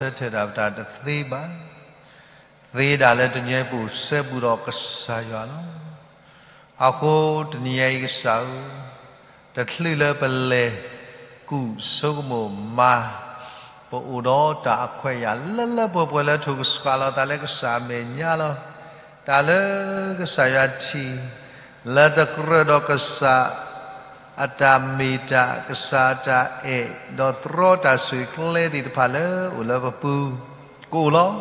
ပတၢ်ဆၢထၢၣ်ဒၣ်ပတၢ်တသ့ဘၣ်. သ့ဒၣ်လၢတနံၤအံၤပအိၣ်စဲဘူးဒီးကစၢ်ယွၤလီၤ. အဃိတနံၤအံၤကစၢ်ဧၢ, တချုးလၢပလဲၤကူၣ်ဆိကမိၣ်မၤ ပအိၣ်ဒီးတၢ်အခွဲးအယာ်လၢလၢပှဲၤပှဲၤလၢထိၣ်ကဆှီလီၤသးလၢကစၢ်အမဲာ်ညါလီၤ. တၢ်လၢကစၢ်ယွၤထံၣ် လၢတကြၢးဒီးကစၢ် အတၢ်မ့ၢ်တၢ် ကစၢ်အတၢ်အဲၣ် ဒီးတြီတၢ်ဆိၣ်ဂ့ၤကျဲသ့ၣ်တဖၣ်လၢအိၣ်လၢပပူၤ ကအိၣ်လီၤ.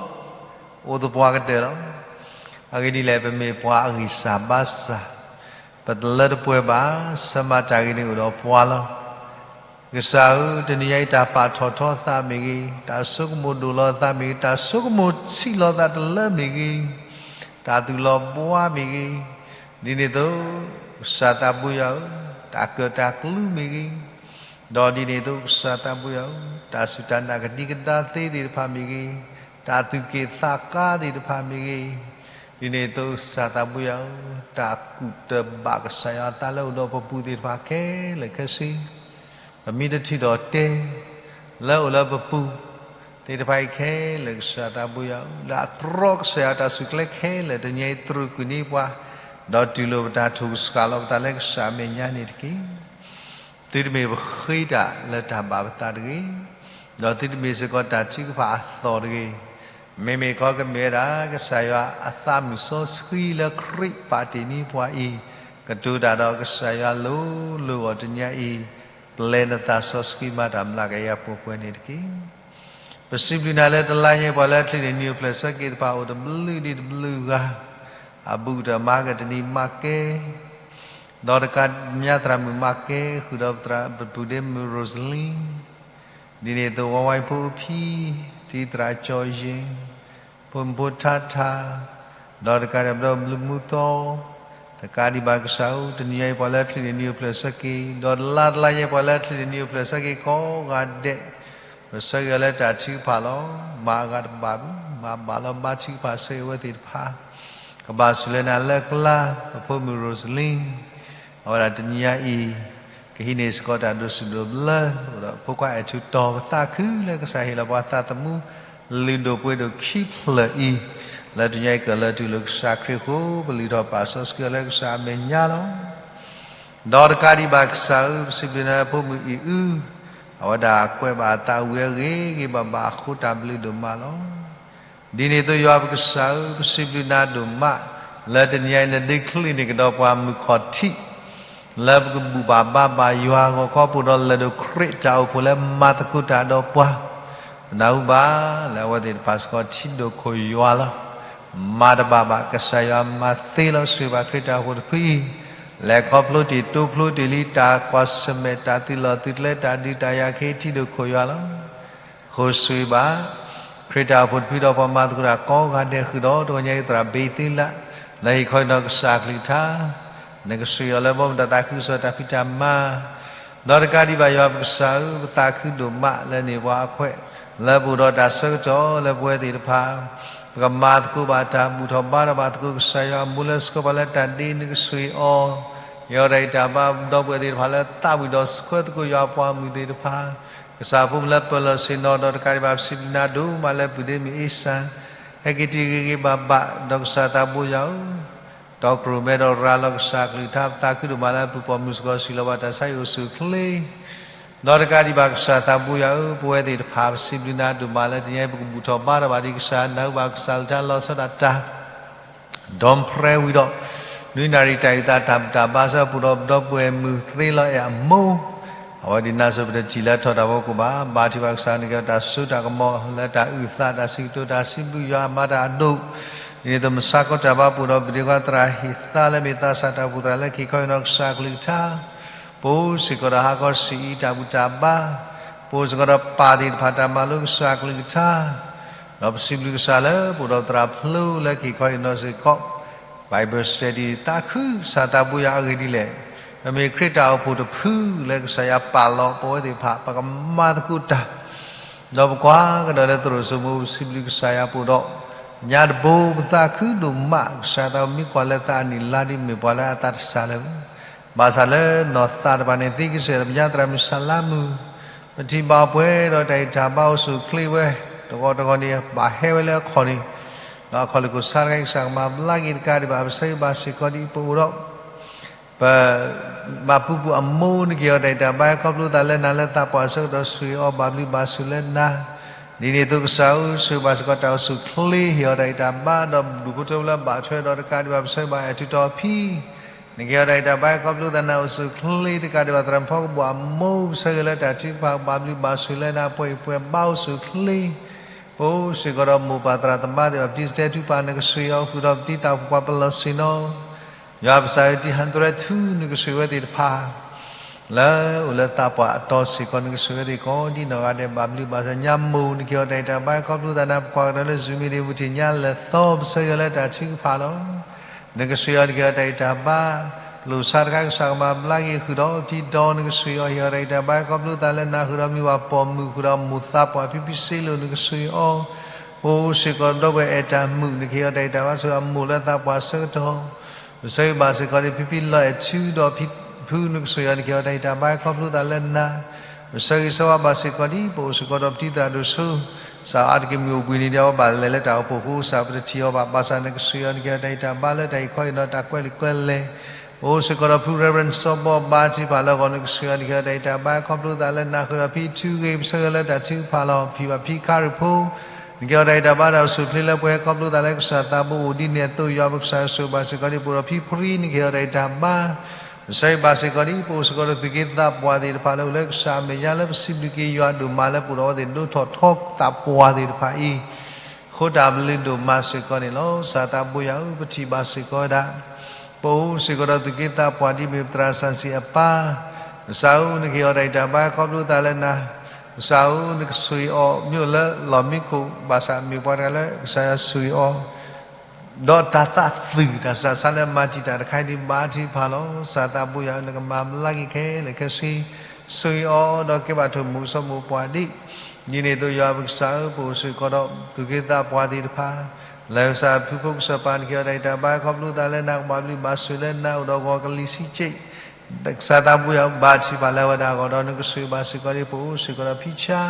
အိၣ်သပှၢ်ကတၢၢ်လီၤ. အဂ့ၢ်ဒ်လဲၣ် ပမ့ၢ်ပှၤအဂံၢ်စၢ်ဘါစၢ်, ပတလၢတပှဲၤဘၣ်, ဆၢမၤတၢ်ဂ့ၤန့ၣ်အိၣ်ဒီးပှၤလီၤ. ကစၢ်ဧၢ, တနံၤအံၤတၢ်ပာ်ထီၣ်ထီသးမ့ၢ်ဂ့ၤ, တၢ်ဆိကမိၣ်ဒိၣ်လီၤသးမ့ၢ်ဂ့ၤ, တၢ်ဆိကမိၣ်ထံၣ်လီၤသးတလၢမ့ၢ်ဂ့ၤ, တၢ်သူၣ်လီၤဘှါမ့ၢ်ဂ့ၤ, ဒ်န့ၣ်အသိး ကစၢ်သးဘိယွၤဧၢ, တၢ်ကၢၣ်တၢ်ကျူမ့ၢ်ဂ့ၤ, ဒီးဒ်န့ၣ်အသိးကစၢ်သးဘိယွၤဧၢ, တၢ်စူၢ်တၢ်နာ်ကဒံကဒါသ့သ့ၣ်တဖၣ်မ့ၢ်ဂ့ၤ, တၢ်သူၣ်က့ၣ်သးကါသ့ၣ်တဖၣ်မ့ၢ်ဂ့ၤ, ဒ်န့ၣ်အသိးကစၢ်သးဘိယွၤဧၢ, တၢ်ကူၣ်တဘၣ်ကစၢ်ယွၤအသးလၢအိၣ်ဒီးပပူၤသ့ၣ်တဖၣ်ခဲလၢာ်ခဲဆ့ ပမ့ၢ်တထံၣ်ဒီးတဲ လၢအိၣ်လၢပပူၤသ့ၣ်တဖၣ်အံၤခဲလၢာ် ကစၢ်သးဘိယွၤဧၢ, လၢအတြီကစၢ်ယွၤတၢ်ဆိၣ်ကျဲခဲလၢာ် တနံၤအံၤတြူာ်ကွံာ်န့ၢ်ပှၤ, ဒီးတူၢ်လိာ်ပတၢ်ထိၣ်ကဆှီလီၤပသးလၢကစၢ်အမဲာ်ညါန့ၣ်တက့ၢ်. သုတမ့ၢ်ပဃ့တၢ်လၢတၢ်ဘၣ်ပသးတဂ့ၤ, ဒီးသုတမ့ၢ်စ့ၢ်ကီးတၢ်ထုကဖၣ်အသီၣ်တဂ့ၤ. မ့မ့ၢ်ခီကမ့ၢ်ဝဲဒၣ် ကစၢ်ယွၤအသးမုၢ်စီဆှံလၢခရံာ်ပာ်တ့ၢ်န့ၢ်ပှၤအံၤ, ကတိၤတၢ်ဒီးကစၢ်ယွၤလိၤလိၤဂီၢ်တနံၤအံၤ, ပျဲနသးစီဆှံမၤတၢ်မျးကယၤပှဲၤပှဲၤန့ၣ်တက့ၢ်. ပစံးဘျုးနၤလၢတလါညါပှၤလၢအချံးန့ၣ် နံၣ်အိၣ်ဖျဲၣ်ဆၢက့ၤတဖၣ်အိၣ်တဘျုးဒံးတဘျုးဂၤ, အဘူးကတၢၢ်မၤကတနံၤမၤကဲ ဒီးတကးညါသရၣ်မုၣ်မၤကဲ ဃုာ်ဒီးပပုၢ်ဒ့မုၣ် Rosalie, ဒ်န့ၣ်အသိးဝီဝါဖိအဖံ, ထံသရၣ်ကၠီယ့ၣ်, ဖိမုၣ်ဖိထါထါ, ဒီးတကးဒံးဘၣ်ဒီးဘျုးမူသီ, တကးဒံးဘၣ်ကစၢ်ဧၢ, တနံၤညါအံၤပှၤလၢအချံးန့ၣ် နံၣ်အိၣ်ဖျဲၣ်ဆၢက့ၤ, ဒီးတလါတလါညါအံၤပှၤလၢအချံးန့ၣ် နံၣ်အိၣ်ဖျဲၣ်ဆၢက့ၤကိးဂၤဒဲး, ပဆၢဂ့ၤအီၤလၢတၢ်ထုကဖၣ်လီၤ. မၤအဂၤတဘၣ်ဘၣ်, မၤဘၣ်လီၤဘါထုကဖၣ်ဆၢဂ့ၤအဝဲသ့ၣ်တဖၣ် ကဘၣ်ဆိၣ်လၢနၤလၢကျါ, ပဖိမုၣ် Rosalie, အဝဲဒၣ်တနံၤညါအံၤ ကဟံးန့ၢ်စ့ၢ်ကီးတၢ်ဒိးစူၣ်ဒိးဘျၢ, ဒီးဖိခွါအဲၣ်ထူတီၤပသးခုလၢကစၢ်ဟ့ၣ်လီၤပှၤသးသမူ လုၢ်ဒိၣ်ပှ့ၤဒိၣ်ခံဖျၢၣ်အံၤ, လၢတနံၤညါအံၤကၢၢ်လၢတူၢ်လိာ်ကစၢ်ခရံာ်အဃိ, ပလုၢ်ထီၣ်ပာ်စီဆှံအီၤလၢကစၢ်အမဲာ်ညါလီၤ. ဒီးတကးဒံးဘၣ်ကစၢ်ဧၢ, ပစံးဘျုးနၤလၢဖိမုၣ်အံၤအု, အဝဲဒၣ်ကွဲးဘၣ်အသးဝံၤအဂ့ၤဂ့ၤဘၣ်ဘၣ်အဃိတၢ်ဘျုးဒိၣ်မးလီၤ. ဒ်န့ၣ်အသိးယွၤပကစၢ်ဧၢ, ပစံးဘျုးနၤဒိၣ်မး, လၢတနံၤအံၤနဒ့ချံန့ၢ်ကဒီးပှၤမုၢ်ခီၣ်ထံး လၢပကဘူၣ်ဘၣ်ဘါဘၣ်ယွၤအဂီၢ် ခီဖျိဒီးလဲၤဒိးခရံာ်တၢ်အိၣ်ဖှိၣ်လၢမၤသကိးတၢ်ဒီးပှၤ, ပနၢ်ဟူဘၣ်လၢအဝဲသ့ၣ်တဖၣ်စ့ၢ်ကီးထံဒိၣ်ခိၣ်ယွၤလီၤ. မၤတဘၣ်ဘၣ်, ကစၢ်ယွၤမၤသ့လီၤ. ဆိၣ်ဂ့ၤဘၣ်ခရံာ်တၢ်အိၣ်ဖှိၣ်တဖုအံၤ, လဲၤခီဖျိတ့ၢ်တိဖျိတ့ၢ်လံ တၢ်ကွၢ်ဆၢၣ်မဲာ် တၢ်သုးလီၢ်သုးကျဲ တၢ်ဒုးတၢ်ယၤကဟ့ၣ်ထံဒိၣ်ခိၣ်ယွၤလီၤ. အဃိဆိၣ်ဂ့ၤဘၣ် ခရံာ်တၢ်အိၣ်ဖှိၣ်တဖုဒီးပှၤမၤသကိးတၢ်ကိးဂၤဒဲး ဃုာ်ဒီးတဂီၤညါအံၤသရၣ်ဘ့သ့လး လၢဟ့ၣ်ခီဟ့ၣ်နီၤကစၢ်အကလုၢ်ကထါ, နကဆိၣ်ဂ့ၤအီၤလၢဘီမုၢ်တၢ်သးခုကစီၣ်တၢ်ဖံးတၢ်မၤ, ဒီးတကးဒံးဘၣ်ယွၤပကစၢ်ဧၢ, ပသးခုဒိၣ်မးလၢန့ၢ်ပှၤအခွဲး လၢပအိၣ်ဒီးတၢ်ဆၢကတီၢ်လၢပဝဲသ့ၣ်တဖၣ် ပကမၤသကိးဘၣ်တၢ်ဘူၣ်ထီၣ်ဘါထီၣ်ဘၣ်သကိးကစၢ်ယွၤအမူလၢစ့ၢ်ကီးပှၤလၢတၢ်ဒ့ နကဆိၣ်ဂ့ၤအီၤ, ယဲဒီးအံၤတၢ်ဘၣ်ဒီပုၢ်ဝဲၢ်သ့ၣ်တဖၣ်လၢသးဝံၣ်ဒီးဆှၢသကိးယွၤအပှၤမုၣ်သ့ၣ်တဖၣ်, ကစၢ်ဖိမုၣ်လၢပၢၤလီၢ်ဆ့ၣ်နီၤ ဒီးတကးဒံးဘၣ်ပစံးဘျုးနၤဒိၣ်မးလၢပုၢ်ဒ့မုၣ်အ့စၢ်, ဟဲက့ၤတ့ၢ်ဂ့ၤဂ့ၤဘၣ်ဘၣ် ဒီးကစၢ်သးဘိယွၤဧၢ, တီခိၣ်ရိၣ်မဲဒီးရၤလီၤကစၢ်အကလုၢ်ကထါ, ပသးခုဒိၣ်မးလၢပုၢ်ပိာ်မုၣ်စ့ၢ်ကီး စံၣ်လီၤဘၣ်တၢ်ဆါဟံၣ်အိၣ်ဆူၣ်အိၣ်ချ့, ဒီးတကးဒံးဘၣ်ကစၢ်သးဘိယွၤဧၢ, ပဝဲသ့ၣ်တဖၣ် ပစံးဘျုးနၤဒိၣ်မးလၢတနံၤအံၤ ပကဘူၣ်ထီၣ်ဘါထီၣ်ဘၣ်ဒံးကစၢ်, နၢ်ဟူဘၣ်ကစၢ်အကလုၢ်ကထါလီၤဆီဒၣ်တၢ် ဒီးဖရဲဝံၤဒီး နွံနၣ်ရံၣ်တၢ်အုၣ်သးတၢ်ဘူၣ်တၢ်ဘါ ဆၢပူၤဒီးပဒီပုၢ်ဝဲၢ်မုၣ်သ့လီၤအဲၣ်အမိၢ်, အဝဲဒၣ်နၤစိၤပတထံၣ်လၢထီၣ်တၢ်ဖီခိၣ်ဘၣ်, ဘါထုကဖၣ်ကစၢ်န့ၣ်က့ၤတၢ်စိတၢ်ကမီၤ လၢတၢ်အုၣ်သးတၢ်စံးကတိၤတၢ်စံးဘျုးယွၤမၤတၢ်အဒိၣ်, ဒ်န့ၣ်အသိးမုၢ်ဆါခီတၢ်ဘါပူၤဒီး ပဒ့ခွါသရၣ်ဟ့ၣ်သါလၢမ့ၢ်သးစၢ်တၢ်အိၣ်ဖှိၣ်သရၣ်လၢက့ၤခီဟ့ၣ်နီၤကစၢ်အကလုၢ်ကထါ ပအိၣ်စ့ၢ်ကီးဒီးဟါခီဆံးအံၤတၢ်ဘူၣ်တၢ်ဘါ, ပအိၣ်စ့ၢ်ကီးဒီးပၢ်သ့ၣ်တဖၣ်တၢ်မၤလိကစၢ်အကလုၢ်ကထါ, ဒီးပစံးဘျုးကစၢ်လၢပအိၣ်ဒီးသရၣ်ဖျိလၢက့ၤခီဟ့ၣ်နီၤစ့ၢ်ကီး Bible study သးခုကစၢ်သးဘိယွၤအဂ့ၢ်ဒ်လဲၣ်, ပမ့ၢ်ခရံာ်တၢ်အိၣ်ဖှိၣ်တဖုလၢကစၢ်ယွၤပာ်လီၤပဝဲသ့ၣ်တဖၣ် ပကမၤသကိးတၢ် ဒီးပကွၢ်ကဒီးလၢသရိာ်စိမိၣ် ပစံးဘျုးကစၢ်ယွၤပအိၣ်ဒီး ညါတဘိ ပသးခုဒိၣ်မး ကစၢ်သးမံကွၢ်လၢသးအနံၣ်လါဒ်မ့ၢ်ပှၤလၢအသးတစၢ်လၢၤ, ဘၣ်ဆၣ်လၢနီၢ်သးတဖၣ်န့ၣ် သံကစၢၢ်ဒီးပညါသရၣ်မုၣ်ဆၣ်လါမုၣ်, ပထံၣ်ဘၣ်ပှဲၤဒီးတၢ်အံၣ်တၢ်ဘါအိၣ်ဆူၣ်အိၣ်ချ့ဝဲ တဂီၤတဂီၤန့ၣ် ဘၣ်ဟဲဝဲလၢအခီၣ်န့ၣ်, ဒီးအခီၣ်လ့ၢ်ခိၣ်ဆါတခါအံၤ ကစၢ်ကမၤဘျါက့ၤတကးဒံးဘၣ် ပဆၢဂ့ၤဘၣ်စ့ၢ်ကီးဒ်ပအိၣ်ဒီး ပဘၣ်ပူၤပူၤအမိၢ်န့ၣ် ကဟ့ၣ်အီၤတၢ်ဂံၢ်တၢ်ဘါ ခီဖျိသးလၢနၤလၢသးပှၢ်အဆၢကတီၢ် ဆိၣ်ဂ့ၤအီၤဘၣ်ဘျုးဘၣ်ဆိၣ်လၢနၤ, ဒ်န့ၣ်အသိးကစၢ်ဧၢ ဆိၣ်ဂ့ၤဘၣ်စ့ၢ်ကီးတၢ်အိၣ်ဆူၣ်အိၣ်ချ့ ဟ့ၣ်အီၤတၢ်ဂံၢ်တၢ်ဘါ ဒီးဒူၣ်ဖိထၢဖိလၢဘၣ်ထွဲဒီးတကးဒံးဘၣ် ပဆၢဂ့ၤဘၣ်အဲၣ်ထုးထီၣ်အဖံ နကဟ့ၣ်အီၤတၢ်ဂံၢ်တၢ်ဘါ ခီဖျိသးနၤအိၣ်ဆူၣ်အိၣ်ချ့တကးဒံးဘၣ် သရၣ်မုၣ်ဖီကဘီၣ်အမိၢ် ပဆၢဂ့ၤလၢတၢ်ထုကဖၣ် ဘၣ်ဘျုးဘၣ်ဆိၣ်လၢနၤ ပှဲၤအံၤပှဲၤဘါအိၣ်ဆူၣ်အိၣ်ချ့ ပအိၣ်စ့ၢ်ကီးဒီးမိၢ်ပၢ်သရၣ်သမါသ့ၣ်တဖၣ် ပတံၤစတဲထူပာ် နကဆိၣ်ဂ့ၤအီၤဃုာ်ဒီးပတံၤသးပှၢ်ပလီၢ်ဆ့ၣ်နီၤ ယွၤပကစၢ်ဧၢ တံၤဟးသရဲထူ နကဆိၣ်ဂ့ၤဝဲသ့ၣ်တဖၣ် လၢအိၣ်လၢသးပှၢ်အတီၤစ့ၢ်ကီး နကဆိၣ်ဂ့ၤဝဲသ့ၣ်ကိးဒ်နီၢ်ဂၤဒဲး ဘၣ်ဘျုးဘၣ်ဆိၣ် ညါမိၢ် နကဟ့ၣ်အီၤတၢ်ဂံၢ်တၢ်ဘါ ခီဖျိသးနၤ ပကွၢ်ကဒီးလၢ Zoom မ့ၢ်ဒၣ် မုၢ်ထံၣ်ညါလၢာ်သီ ပဆၢဂ့ၤလၢတၢ်ထုကဖၣ်လီၤ. နကဆိၣ်ဂ့ၤအီၤ နကဟ့ၣ်အီၤတၢ်ဂံၢ်တၢ်ဘါ လိၣ်ဆါတခါ ကစၢ်ကမၤဘျါက့ၤဃုာ်ဒီးတံၤဒီး နကဆိၣ်ဂ့ၤအီၤ ဟ့ၣ်အီၤတၢ်ဂံၢ်တၢ်ဘါ ခီဖျိသးလၢနၤ ဃုာ်ဒီးမ့ၢ်ဝဲပိာ်မုၣ် ဃုာ်ဒီးမိၢ်သးပှၢ်ဖံဖံစ့လိာ် နကဆိၣ်ဂ့ၤအီၤ ပအိၣ်စ့ၢ်ကီးဒီပုၢ်ဝဲၢ်အဲၣ်တၢ်မုာ် နကဟ့ၣ်အီၤတၢ်ဂံၢ်တၢ်ဘါ ဆိၣ်ဂ့ၤအမိၢ်လၢသးပှၢ်ဆၢကတီၢ် ပဆၢဂ့ၤဘၣ်စ့ၢ်ကီးဒ်ဖံဖံလီၤအဲၣ်ထူဒီးဖံဖု နကဆိၣ်ဂ့ၤအီၤ နကဟ့ၣ်အီၤတၢ်ဂံၢ်တၢ်ဘါ ခီဖျိသးလၢနၤ ပဆၢဂ့ၤဆၢဝါဘၣ်စ့ၢ်ကီးဒ် ပအိၣ်စ့ၢ်ကီးဒီးပတံၤသရၣ်ဒိၣ်စိ ကစၢ်အါတက့ၢ်မ့ၢ်အိၣ်ဘှံးနံၤဒံးအဝဲဘၣ်လဲၤလၢတၢ်အိၣ်ဖှိၣ်အဃိ ကစၢ်ပတထံၣ်အီၤဘၣ် ဘၣ်ဆၣ်နကဆိၣ်ဂ့ၤအီၤ နကဟ့ၣ်အီၤတၢ်ဂံၢ်တၢ်ဘါလၢတၢ်အံးခီအံးနီၤ တၢ်ကွဲးလံာ်ကွဲးလဲၢ် ပအိၣ်စ့ၢ်ကီးဒီးဖု Reverend စီၤဘီဘါထုကဖၣ်လၢအဂီၢ် နကဆိၣ်ဂ့ၤအီၤ နကဟ့ၣ်အီၤတၢ်ဂံၢ်တၢ်ဘါ ခီဖျိသးလၢနၤ ဃုာ်ဒီးဖံထူဂ့ၤ ပဆၢဂ့ၤလၢတၢ်ထုကဖၣ်လီၤ ဖံဘၣ်ဖံခါရံၣ်ဖိ နကဟ့ၣ်အီၤတၢ်ဂံၢ်တၢ်ဘါ တၢ်အိၣ်ဆူၣ်အိၣ်ချ့လၢပှဲၤ ခီဖျိသးလၢကစၢ်သးဘိအိၣ်ဒ်န့ၣ်အသိး ယွၤပကစၢ်ဆိၣ်ဂ့ၤဘၣ်စ့ၢ်ကီးဒ် ပအိၣ်ဒီးဖံဖရံ နကဟ့ၣ်အီၤတၢ်ဂံၢ်တၢ်ဘါ ပဆၢဂ့ၤဘၣ်စ့ၢ်ကီးဒ် ပအိၣ်စ့ၢ်ကီးဒီးသူၣ်က့သးပှၢ်သ့ၣ်တဖၣ်လၢအိၣ်လၢကစၢ်အမဲာ်ညါလၢပစံးဘျုးက့ၤယွၤဒိၣ်မးလၢပအိၣ်ဒီးအဝဲသ့ၣ်ဒိးထီၣ်ထီသးပှၢ်သ့ၣ်တဖၣ်အံၤ ဃိတၢ်ဘျုးဒိၣ်မးစ့ၢ်ကီးန့ၣ်လီၤ. ကစၢ်သးဘိယွၤဧၢ ပထံၣ်ဘၣ်စ့ၢ်ကီးဝဲဒၣ် ပအိၣ်စ့ၢ်ကီးဒီးသူၣ်က့သးပှၢ်ဒ်မ့ၢ်ပသရၣ်စီဆှံအပၢ် ကစၢ်ဧၢ နကဟ့ၣ်အီၤတၢ်ဂံၢ်တၢ်ဘါ ခီဖျိသးလၢနၤ ကစၢ်ဧၢ နကဆိၣ်ဂ့ၤအီၤမ့ၢ်အိၣ်လၢလီၢ်မံခိၣ် ဘၣ်ဆၣ်မ့ၢ်ပှၤတဂၤလၢကစၢ်ယွၤဆိၣ်ဂ့ၤအီၤ ဒီးတၢ်သးသုးတၢ်ဆူးတၢ်ဆါလၢမၤတံာ်တာ်တခါအံၤဒ်ဘါထုကဖၣ်လီၤ. ကစၢ်သးဘိယွၤဧၢ နကမၤဘျါက့ၤခဲလၢာ်ခဲဆ့ ဆိၣ်ဂ့ၤအီၤဒီးကဲဘၣ်ထိၣ်မူကစီၣ်မိၢ်ပှၢ်ဒ် ဒ်န့ၣ်အသိးယွၤပကစၢ်ဧၢ ပအိၣ်စ့ၢ်ကီးဒီးသူၣ်က့သးပှၢ်သ့ၣ်တဖၣ် လၢကစၢ်ဖုဖိကစၢၢ်ပၢ် နကဟ့ၣ်အီၤတၢ်ဂံၢ်တၢ်ဘါ ခီဖျိသးလၢနၤ ကဘၣ်ဘျုးဘၣ်ဆိၣ်လၢနၤ အိၣ်ဒီးဂီၤကလံၤဆံးက့ၣ် ကစၢ်သးဘိယွၤဧၢ ဘါထုကဖၣ်လၢအဝဲဒၣ်အဂီၢ်ဒီး နကဆိၣ်ဂ့ၤဘၣ်စ့ၢ်ကီးဒ် ပအိၣ်စ့ၢ်ကီးဒီးဖံဆါ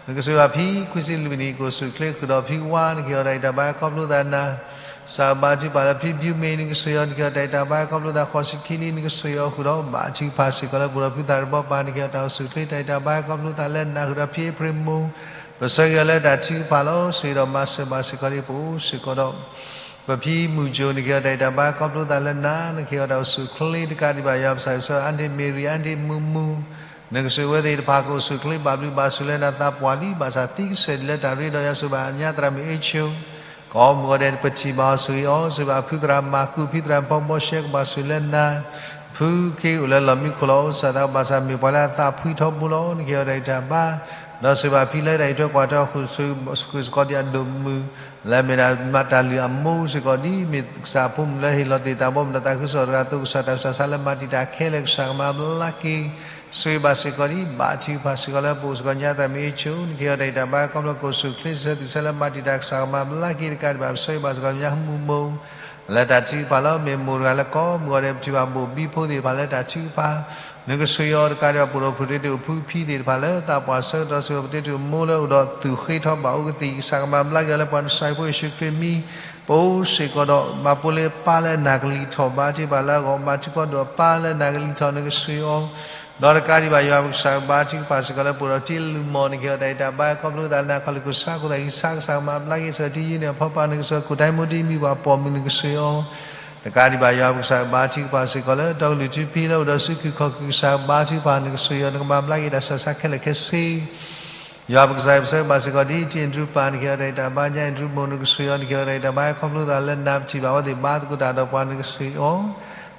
နကဆိၣ်ဂ့ၤဘၣ်ဖံခွံဆံလွံၢ်နံၣ် ကအိၣ်ဆူၣ်အိၣ်ချ့ဃုာ်ဒီးဖံဝါ နကဟ့ၣ်အီၤတၢ်ဂံၢ်တၢ်ဘါ ခီဖျိသးနၤ ကစၢ်ဘါထုကဖၣ်လၢဖံဘျုးမ့ၢ် နကဆိၣ်ဂ့ၤအီၤ နကဟ့ၣ်အီၤတၢ်ဂံၢ်တၢ်ဘါ ခီဖျိသးဃိးဆံခံနံၣ် နကဆိၣ်ဂ့ၤအီၤဃုာ်ဒီး ဘါထုကဖၣ်စ့ၢ်ကီးလၢပအိၣ်ဒီးဖုသးတဘီပၢ် နကဟ့ၣ်အီၤတၢ်အိၣ်ဆူၣ်အိၣ်ချ့တၢ်ဂံၢ်တၢ်ဘါ ခီဖျိသးလၢနၤ ဃုာ်ဒီးဖံအ့ဖြ့ၣ်မိၢ် ပဆၢဂ့ၤအီၤလၢတၢ်ထုကဖၣ်လီၤ. ဆိၣ်ဂ့ၤဒီးမၤစၢၤဘၣ်စ့ၢ်ကီးဒ် ပအိၣ်စ့ၢ်ကီးဒီး ပဖံမုၢ်ကၠိ နကဟ့ၣ်အီၤတၢ်ဂံၢ်တၢ်ဘါ ခီဖျိသးလၢနၤ နကဟ့ၣ်အီၤတၢ်အိၣ်ဆူၣ်အိၣ်ချ့တကးဒံးဘၣ် ယွၤပကစၢ် ကစၢ်အါန့ၢ်မ့ၢ်ရံ အါန့ၢ်မူမူ နကဆိၣ်ဂ့ၤဝဲသ့ၣ်တဖၣ် ကအိၣ်ဆူၣ်အိၣ်ချ့ဘၣ်ဘျုးဘၣ်ဆိၣ်လၢနၤ သးပှၢ်လံ ဘၣ်ဆၣ်သံကစၢၢ်ဒ်လၢတၢ်ရ့ဒီးယွၤဆိၣ်ဂ့ၤဘၣ်ညါသရၣ်မုၣ်အ့ၣ်ဆိ ကိးမုၢ်ဂီၤဒဲး ပထံၣ်ဘၣ်အီၤ ဆိၣ်ဂ့ၤအီၤ ဆိၣ်ဂ့ၤဘၣ်ဖုသရၣ်မၤကူ ဖံသရၣ်ဖီဘီရှဲ ကဘၣ်ဆိၣ်လၢနၤ ဖုခ့အိၣ်လၢလီၢ်မံခိၣ်လီၤ. ကစၢ်သးဘၣ်ဆၣ်မ့ၢ်ပှၤလၢအသးဖှံထီဘိလီၤ နကဟ့ၣ်အီၤတၢ်ဂံၢ်တၢ်ဘါ ဒီးဆိၣ်ဂ့ၤဘၣ်ဖံလၢတၢ်အံးထွဲကွၢ်ထွဲအီၤ ဃုာ်စ့ၢ်ကီးဒ်အဒိၣ်မုၢ် လၢအမ့ၢ်ဒၣ်မၤတၢ်လုၢ်အမိၢ်စ့ၢ်ကီး ဒ်မ့ၢ်ကစၢ်အဖိမုၣ်လၢဟ့ၣ်လီၤတ့ၢ်သးဘီမုၢ်ဒီးသးခုကစီၣ်တဂၤအသိး ကစၢ်တၢ်ဆူးတၢ်ဆါလၢမၤတံာ်တာ်ခဲလၢာ် ကစၢ်ကမၤဘျါက့ၤ ဆိၣ်ဂ့ၤဘၣ်စ့ၢ်ကီးဒ် ဘါထုကဖၣ်စ့ၢ်ကီးလၢပအိၣ်စ့ၢ်ကီးညါသရၣ်မုၣ်အ့ၣ်ဆိ နကဟ့ၣ်အီၤတၢ်ဂံၢ်တၢ်ဘါ ခီဖျိကအိၣ်ဆူၣ်အိၣ်ချ့စ့ၢ်ကီး သူၣ်ဆါလၢမၤတံာ်တာ် ကစၢ်ကမၤဘျါက့ၤတကးဒံးဘၣ် ပဆၢဂ့ၤဘၣ်စ့ၢ်ကီးညါမူမူ လၢတၢ်ထုကဖၣ်လီၤ. မ့ၢ်မိၢ်တဂၤလၢကိးမုၢ်ဂီၤဒဲး ပထံၣ်ဘၣ်ဘိၣ်ဘံဖိသ့ၣ်တဖၣ်လၢတၢ်ထုကဖၣ် နကဆိၣ်ဂ့ၤအီၤတကးဒံးဘၣ် ပအိၣ်ဒီးပှၤတ့တ့ၢ်အိၣ်ဖုဖံသ့ၣ်တဖၣ်လၢသးပှၢ်ဆၢကတီၢ် ဆိၣ်ဂ့ၤပတ့တ့ၢ်အိၣ်မိၢ်လၢအိၣ်ဒီးသူၣ်ဃ့ထီဘၣ်အိၣ်ကသံၣ် ကစၢ်ကမၤဘျါက့ၤအီၤလၢပှၤနစၢ်ဖိယ့ၣ်ၡူးခရံာ်မံၤ ပအိၣ်စ့ၢ်ကီးဒီး ဘၣ်ပိလ့အပၢ်လၢနၢ်ကလံၤထီၣ် ဘါထုကဖၣ်လၢအဂီၢ် ဘါထုကဖၣ်ဒီးအပၢ်လၢနၢ်ကလံၤထီၣ် နကဆိၣ်ဂ့ၤအီၤ ဒီးတကးဒံးဘၣ် ယွၤပကစၢ်ဘါထုကဖၣ်စ့ၢ်ကီးလၢပအိၣ်ဒီးတ့လူၤမီၢ် နကဟ့ၣ်အီၤတၢ်ဂံၢ်တၢ်ဘါ ခီဖျိသးလၢနၤ ခီၣ်လ့ၢ်ခိၣ်ဆါ ခိၣ်သၣ်ဟံးဆါ ကစၢ်ကမၤဘျါက့ၤစ့ၢ်ကီး တံယုၢ်န့ၣ်အဖီပၢ် နကဆိၣ်ဂ့ၤ ကိၣ်ဒဲမူဒံမံၤပှၤပိာ်မုၣ် နကဆိၣ်ဂ့ၤအီၤ တကးဒံးဘၣ် ယွၤပကစၢ်ဘါထုကဖၣ်စ့ၢ်ကီးလၢ တီကလုာ်ထူဖံလၢအိၣ်ဒီးစုခုၣ်ခီၣ်ခုၣ် ကစၢ်ဘါထုကဖၣ် နကဆိၣ်ဂ့ၤအီၤ နကမၤဘျါက့ၤတၢ်ဆူးတၢ်ဆါခဲလၢာ်ခဲဆ့ ယွၤပကစၢ် ပဆၢဂ့ၤဘၣ်စ့ၢ်ကီးဒ် တံအဒြူပၢ် နကဟ့ၣ်အီၤတၢ်ဂံၢ်တၢ်ဘါ ညါအဒြူမိၢ် နကဆိၣ်ဂ့ၤအီၤ နကဟ့ၣ်အီၤတၢ်ဂံၢ်တၢ်ဘါ ခီဖျိသးလၢနၤ ပထံၣ်ဘၣ်အဝဲသ့ၣ်ဘါသကိးတၢ်ဒီးပှၤ နကဆိၣ်ဂ့ၤအီၤ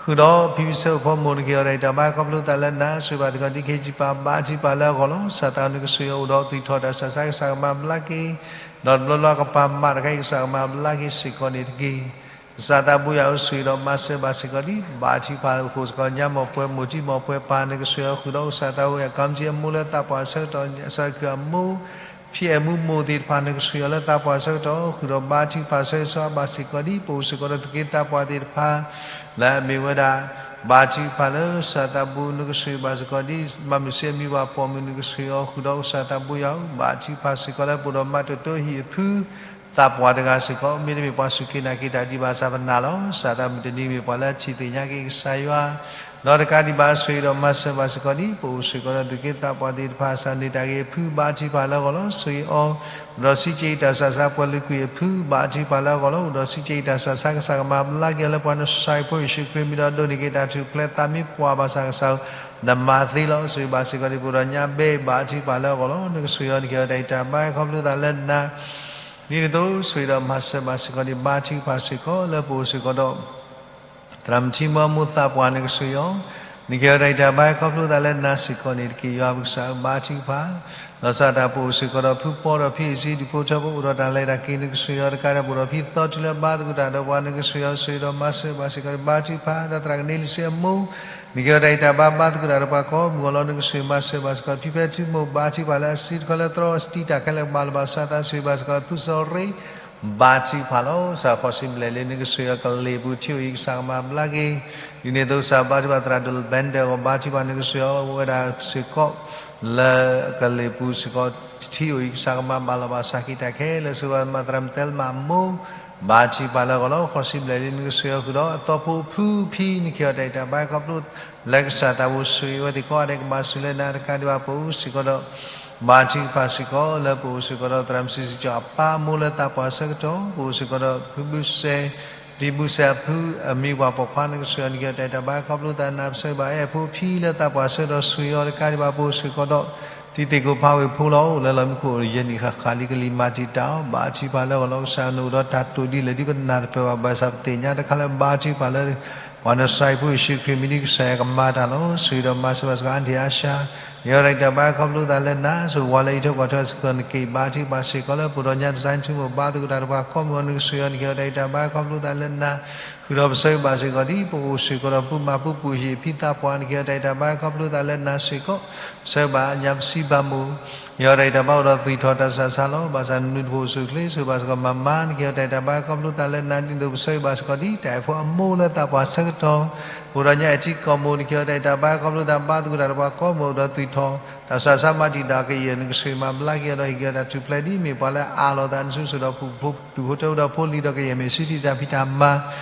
ဃုာ်ဒီးဖံဖံဆၢအိၣ်ဖီမိၢ် နကဟ့ၣ်အီၤတၢ်ဂံၢ်တၢ်ဘါ ခီဖျိသးလၢနၤ ဆိၣ်ဂ့ၤဘၣ်စ့ၢ်ကီးဒ် ခ့ယုၢ်ပၢ် ဘါထုကဖၣ်လၢအဂီၢ်လီၤ. ကစၢ်သး နကဆိၣ်ဂ့ၤအီၤ အိၣ်ဒီးသူၣ်ထီၣ်တၢ်ဆူးတၢ်ဆါ ကစၢ်ကမၤဘျါက့ၤ ဒီးတဘျီဘျီကပာ်မးတခါအံၤ ကစၢ်ကမၤဘျါက့ၤစ့ၢ်ကီးန့ၣ်တက့ၢ်. ကစၢ်သးဘိယွၤဧၢ ဆိၣ်ဂ့ၤဒီးမၤစၢၤဘၣ်စ့ၢ်ကီးဒ် ဘါထုကဖၣ်အိၣ်စ့ၢ်ကီး ညါမီၢ်ပှဲၤမိၢ်တံၤမီၢ်ပှဲၤပၢ် နကဆိၣ်ဂ့ၤအီၤ ဃုာ်ဒီးကစၢ်သးဝဲအကီမထံအမိၢ်လၢသးပှၢ်ဆၢကတီၢ် အဆၢက့ၤအမိၢ် ဖံအဲၣ်မူမိၢ်သ့ၣ်တဖၣ် နကဆိၣ်ဂ့ၤအီၤလၢသးပှၢ်ဆၢကတီၢ် ဃုာ်ဒီးဘါထုကဖၣ်ဆၢဂ့ၤဆၢဝါဘၣ်စ့ၢ်ကီးဒ် ပအိၣ်စ့ၢ်ကီးဒီးသူၣ်က့သးပှၢ်သ့ၣ်တဖၣ် လၢအမ့ၢ်ဝဲဒၣ် ဘါထုကဖၣ်လၢကစၢ်သးဘိ နကဆိၣ်ဂ့ၤဘၣ်စ့ၢ်ကီး ဒ်မၤမုာ်စ့အမံၤပှၤပိာ်မုၣ် နကဆိၣ်ဂ့ၤအီၤဃုာ်ဒီး ကစၢ်သးဘိယွၤဧၢ, ဘါထုကဖၣ်စ့ၢ်ကီးလၢပအိၣ်ဒီးမၤတိၢ်တိၢ်ဟံၣ်အဖု သးပှၢ်တဂၤစ့ၢ်ကီး မ့တမ့ၢ်ပှၤစူၢ်က့ၤနာ်က့ၤတၢ်ဒံးဘၣ်ဆၣ်ပနာ်လီၤ. ကစၢ်သးမုၢ်တနံၤမ့ၢ်ပှၤလၢအထံၣ်သ့ၣ်ညါက့ၤကစၢ်ယွၤ ဒီးတကးဒံးဘၣ်ဆိၣ်ဂ့ၤဒီးမၤစၢၤဘၣ်စ့ၢ်ကီး ဒ်ပအိၣ်စ့ၢ်ကီးဒီးသူၣ်က့သးပှၢ်သ့ၣ်တဖၣ် စးန့ၢ်တၢ်ဂ့ၤအဖု ဘါထုကဖၣ်လၢအဂီၢ်လီၤ. ဆိၣ်ဂ့ၤအီၤ အိၣ်ဒီးစံးက့ၤအံၤတၢ်ဆူးတၢ်ဆါ ပှၤလုးကွံာ်အဖု ဘါထုကဖၣ်လၢအဂီၢ်လီၤ. အိၣ်ဒီးစံးက့ၤအံၤတၢ်ဆူးတၢ်ဆါ ကစၢ်ကမၤဘျါက့ၤအီၤလၢပှၤနစၢ်ဖိယ့ၣ်ၡူးခရံာ်မံၤဒီး ဒိးန့ၢ်က့ၤတၢ်ထူၣ်ဖျဲးသးမ့ၢ်ပှၢ်ဘၣ်ဆၣ်ကစၢ်ဧၢ နမၤသ့လီၤ. ဆိၣ်ဂ့ၤဘၣ်စ့ၢ်ကီးဒ်ပအိၣ်ဒီးညါဘဲ ဘါထုကဖၣ်လၢအဂီၢ်လီၤ. နကဆိၣ်ဂ့ၤအီၤ နကဟ့ၣ်အီၤတၢ်ဂံၢ်တၢ်ဘါ ခီဖျိသးလၢနၤ ဒ်န့ၣ်အသိးဆိၣ်ဂ့ၤဒီးမၤစၢၤဘၣ်စ့ၢ်ကီး ဒ်ဘါထုကဖၣ်စ့ၢ်ကီးလၢပအိၣ်စ့ၢ်ကီးဒီး သရၣ်မုၣ်ထံမီအမိၢ်သးပှၢ် နကဆိၣ်ဂ့ၤအီၤ နကဟ့ၣ်အီၤတၢ်ဂံၢ်တၢ်ဘါ ခီဖျိသးလၢနၤစ့ၢ်ကီးန့ၣ်တက့ၢ်. ယွၤပကစၢ်ဧၢ ဘါထုကဖၣ် လီၤဆီဒၣ်တၢ်ပအိၣ်စ့ၢ်ကီးဒီးဖုပီဒီးဖံအ့ၣ်စ့ ဒူၣ်ဖိထၢဖိ အိၣ်ဒီးတၢ်လဲၤတၢ်က့ၤ နကဆိၣ်ဂ့ၤအီၤတကးဒံး ပအိၣ်ဒီးဖံသီတုၤလၢဘါသကိးတၢ်ဒီးပှၤ နကဆိၣ်ဂ့ၤအီၤ ဆိၣ်ဂ့ၤဒီးမၤစၢၤဘၣ်စ့ၢ်ကီး ဘါထုကဖၣ် သရၣ်ကန့လံစ့အမိၢ် နကဟ့ၣ်အီၤတၢ်ဂံၢ်တၢ်ဘါ ဘါသကိးတၢ်ဒီးပှၤကိးမုၢ်ဂီၢ်လီၤ နကဆိၣ်ဂ့ၤမၤစၢၤဘၣ်စ့ၢ်ကီး ဖံဖဲထူမိၢ် ဘါထုကဖၣ်လၢအစုတခီလၢသရီအတံၤ တၢ်ခဲလၢာ်ကဘၣ်လီၤဘၣ်စးသး ဆိၣ်ဂ့ၤဘၣ်စ့ၢ်ကီး ဖုစီၤရ့ ဘါထုကဖၣ်လီၤ. ကစၢ်ဃိးဆံဘျဲၣ်လံ နကဆိၣ်ဂ့ၤအီၤကလ့ၢ်ပူၤထံအိၣ်အံၤ ကစၢ်ကမၤဘျါက့ၤ ဒ်န့ၣ်အသိးကစၢ်ဘါထုကဖၣ်သရၣ်ဒိၣ်လၣ်ဘဲဒၢၣ်အဂီၢ် ဘါထုကဖၣ် နကဆိၣ်ဂ့ၤအီၤဝဲဒၣ်စ့ၢ်ကီး လၢကလ့ၢ်ပူၤစ့ၢ်ကီး ထံအိၣ်အံၤ ကစၢ်ကမၤဘၣ်လီၤဘၣ်စးက့ၤတၢ်ခဲလၢာ် ဆိၣ်ဂ့ၤဘၣ်မၤသရၣ်မုၣ်တဲလ်မးအမိၢ် ဘါထုကဖၣ်လၢအဂီၢ်လီၤ. ဃိးဆံဘျဲၣ်လံ နကဆိၣ်ဂ့ၤအီၤဃုာ်ဒီးအသီဖိဖုဖံ နကဟ့ၣ်အီၤတၢ်ဂံၢ်တၢ်ဘါခီဖျိ လၢကစၢ်သးဘိဆိၣ်ဂ့ၤအဝဲသ့ၣ်ကိးဂၤဒဲး ကဘၣ်ဆိၣ်လၢနၤတကးဒံးဘၣ် ပအိၣ်စ့ၢ်ကီးဒီး ဘါထုကဖၣ်စ့ၢ်ကီးလၢပအိၣ်စ့ၢ်ကီးဒီး သရၣ်မုၣ်စံစံကၠီအပၢ်အမိၢ်လၢသးပှၢ်ဆၢကတီၢ် ပအိၣ်စ့ၢ်ကီးဒီးဖုဘုစဲ ဒ်ဘုစဲအဖုအမံၤပှၢ်ပိာ်ခွါ နကဆိၣ်ဂ့ၤအီၤ နကဟ့ၣ်အီၤတၢ်ဂံၢ်တၢ်ဘါခီဖျိသးနၤ ပဆၢဂ့ၤဘၣ်အဲၣ်ဖိဖံလၢသးပှၢ်ဆၢကတီၢ် ဆိၣ်ဂ့ၤအီၤတကးဒံးဘၣ် ပအိၣ်စ့ၢ်ကီးဒီး တံၤသကိးဖးဝ့ၢ်ဖိလီၤ အိၣ်လၢလီၢ်မံခိၣ်အိၣ်ယဲၢ်နံၣ်ဃၣ်ဃၣ်လံ ကလံၤမၤတံာ်တာ်အီၤ ဘါထုကဖၣ်လၢအဂီၢ်လီၤ. ကစၢ်နအိၣ်ဒီးတၢ်တိာ်ဒ်လဲၣ်ဒ်ပနၢ်တပၢၢ်ဘၣ် ဘၣ်ဆၣ်ပသ့ၣ်ညါတခါလၢဘါထုကဖၣ်လၢ ပှၤနစၢ်ဖိယ့ၣ်ၡူးခရံာ်မံၤဒ်ကစၢ်ယွၤကမၤတၢ်လီၤ. ဆိၣ်ဂ့ၤဒီးမၤစၢၤဘၣ်စ့ၢ်ကီး အါန့ၢ်အါဆါ နကဟ့ၣ်အီၤတၢ်ဂံၢ်တၢ်ဘါခီဖျိသးလၢနၤ ဆိၣ်ဝါလၢအံးထွဲကွၢ်ထွဲစ့ၢ်ကီးနက့ၢ် ဘါထုကဖၣ်စ့ၢ်ကီးလၢပအိၣ်ဒီးညါ ဒီးစဲထူမိၣ် ဘါသကိးတၢ်ဒီးပှၤကိးမုၢ်ဂီၢ် နကဆိၣ်ဂ့ၤအီၤ နကဟ့ၣ်အီၤတၢ်ဂံၢ်တၢ်ဘါခီဖျိသးလၢနၤ ဃုာ်ဒီးပဆၢဂ့ၤဘၣ်စ့ၢ်ကီးဒ် ပအိၣ်စ့ၢ်ကီးဒီးပုၢ်မးပုၢ်ပုၢ်ဟံၣ်အဖံသးပှၢ် နကဟ့ၣ်အီၤတၢ်ဂံၢ်တၢ်ဘါခီဖျိသးလၢနၤစ့ၢ်ကီး ပဆၢဂ့ၤဘၣ်ညါပစံးဘၣ်မိၢ် နကဟ့ၣ်အီၤတၢ်ဂံၢ်တၢ်ဘါအိၣ်ဒီးသွံၣ်ထီၣ်တၢ်ဆူးတၢ်ဆါလီၤ. ဘၣ်ဆၣ်နနုာ်တဖိးအိၣ်ဆူၣ်အိၣ်ချ့ ဆိၣ်ဂ့ၤဘၣ်စ့ၢ်ကီးမၤမၤ နကဟ့ၣ်အီၤတၢ်ဂံၢ်တၢ်ဘါခီဖျိသးလၢနၤ ဒ်သိးပဆၢဂ့ၤဘၣ်စ့ၢ်ကီးဒ် တၢ်အဲၣ်ဖိအမိၢ်လၢသးပှၢ်ဆၢကတီၢ် ပအိၣ်ဒီးညါအဲၣ်ထံကီၢ်မိၢ် နကဟ့ၣ်အီၤတၢ်ဂံၢ်တၢ်ဘါခီဖျိသး ဘါသကိးတၢ်ဒီးပှၤကိးမုၢ်ဂီၢ်အိၣ်ဒီးသွံၣ်ထီၣ် တၢ်ဆူးတၢ်ဆါမၤတံာ်တာ်ကယဲၢ် နကဆိၣ်ဂ့ၤမၤဘျါက့ၤအီၤဒီးဟ့ၣ်က့ၤအီၤတၢ်ထူၣ်ဖျဲးဒ်မ့ၢ်ပှၤလၢအအးလီၤသး နစုဆိၣ်ဒီးဖုၣ် ဒူၣ်ဖိထၢဖိဒီးဖိလံၤဒီးကယဲၢ်မ့ၢ်စုထံတၢ်ဖံးတၢ်မၤ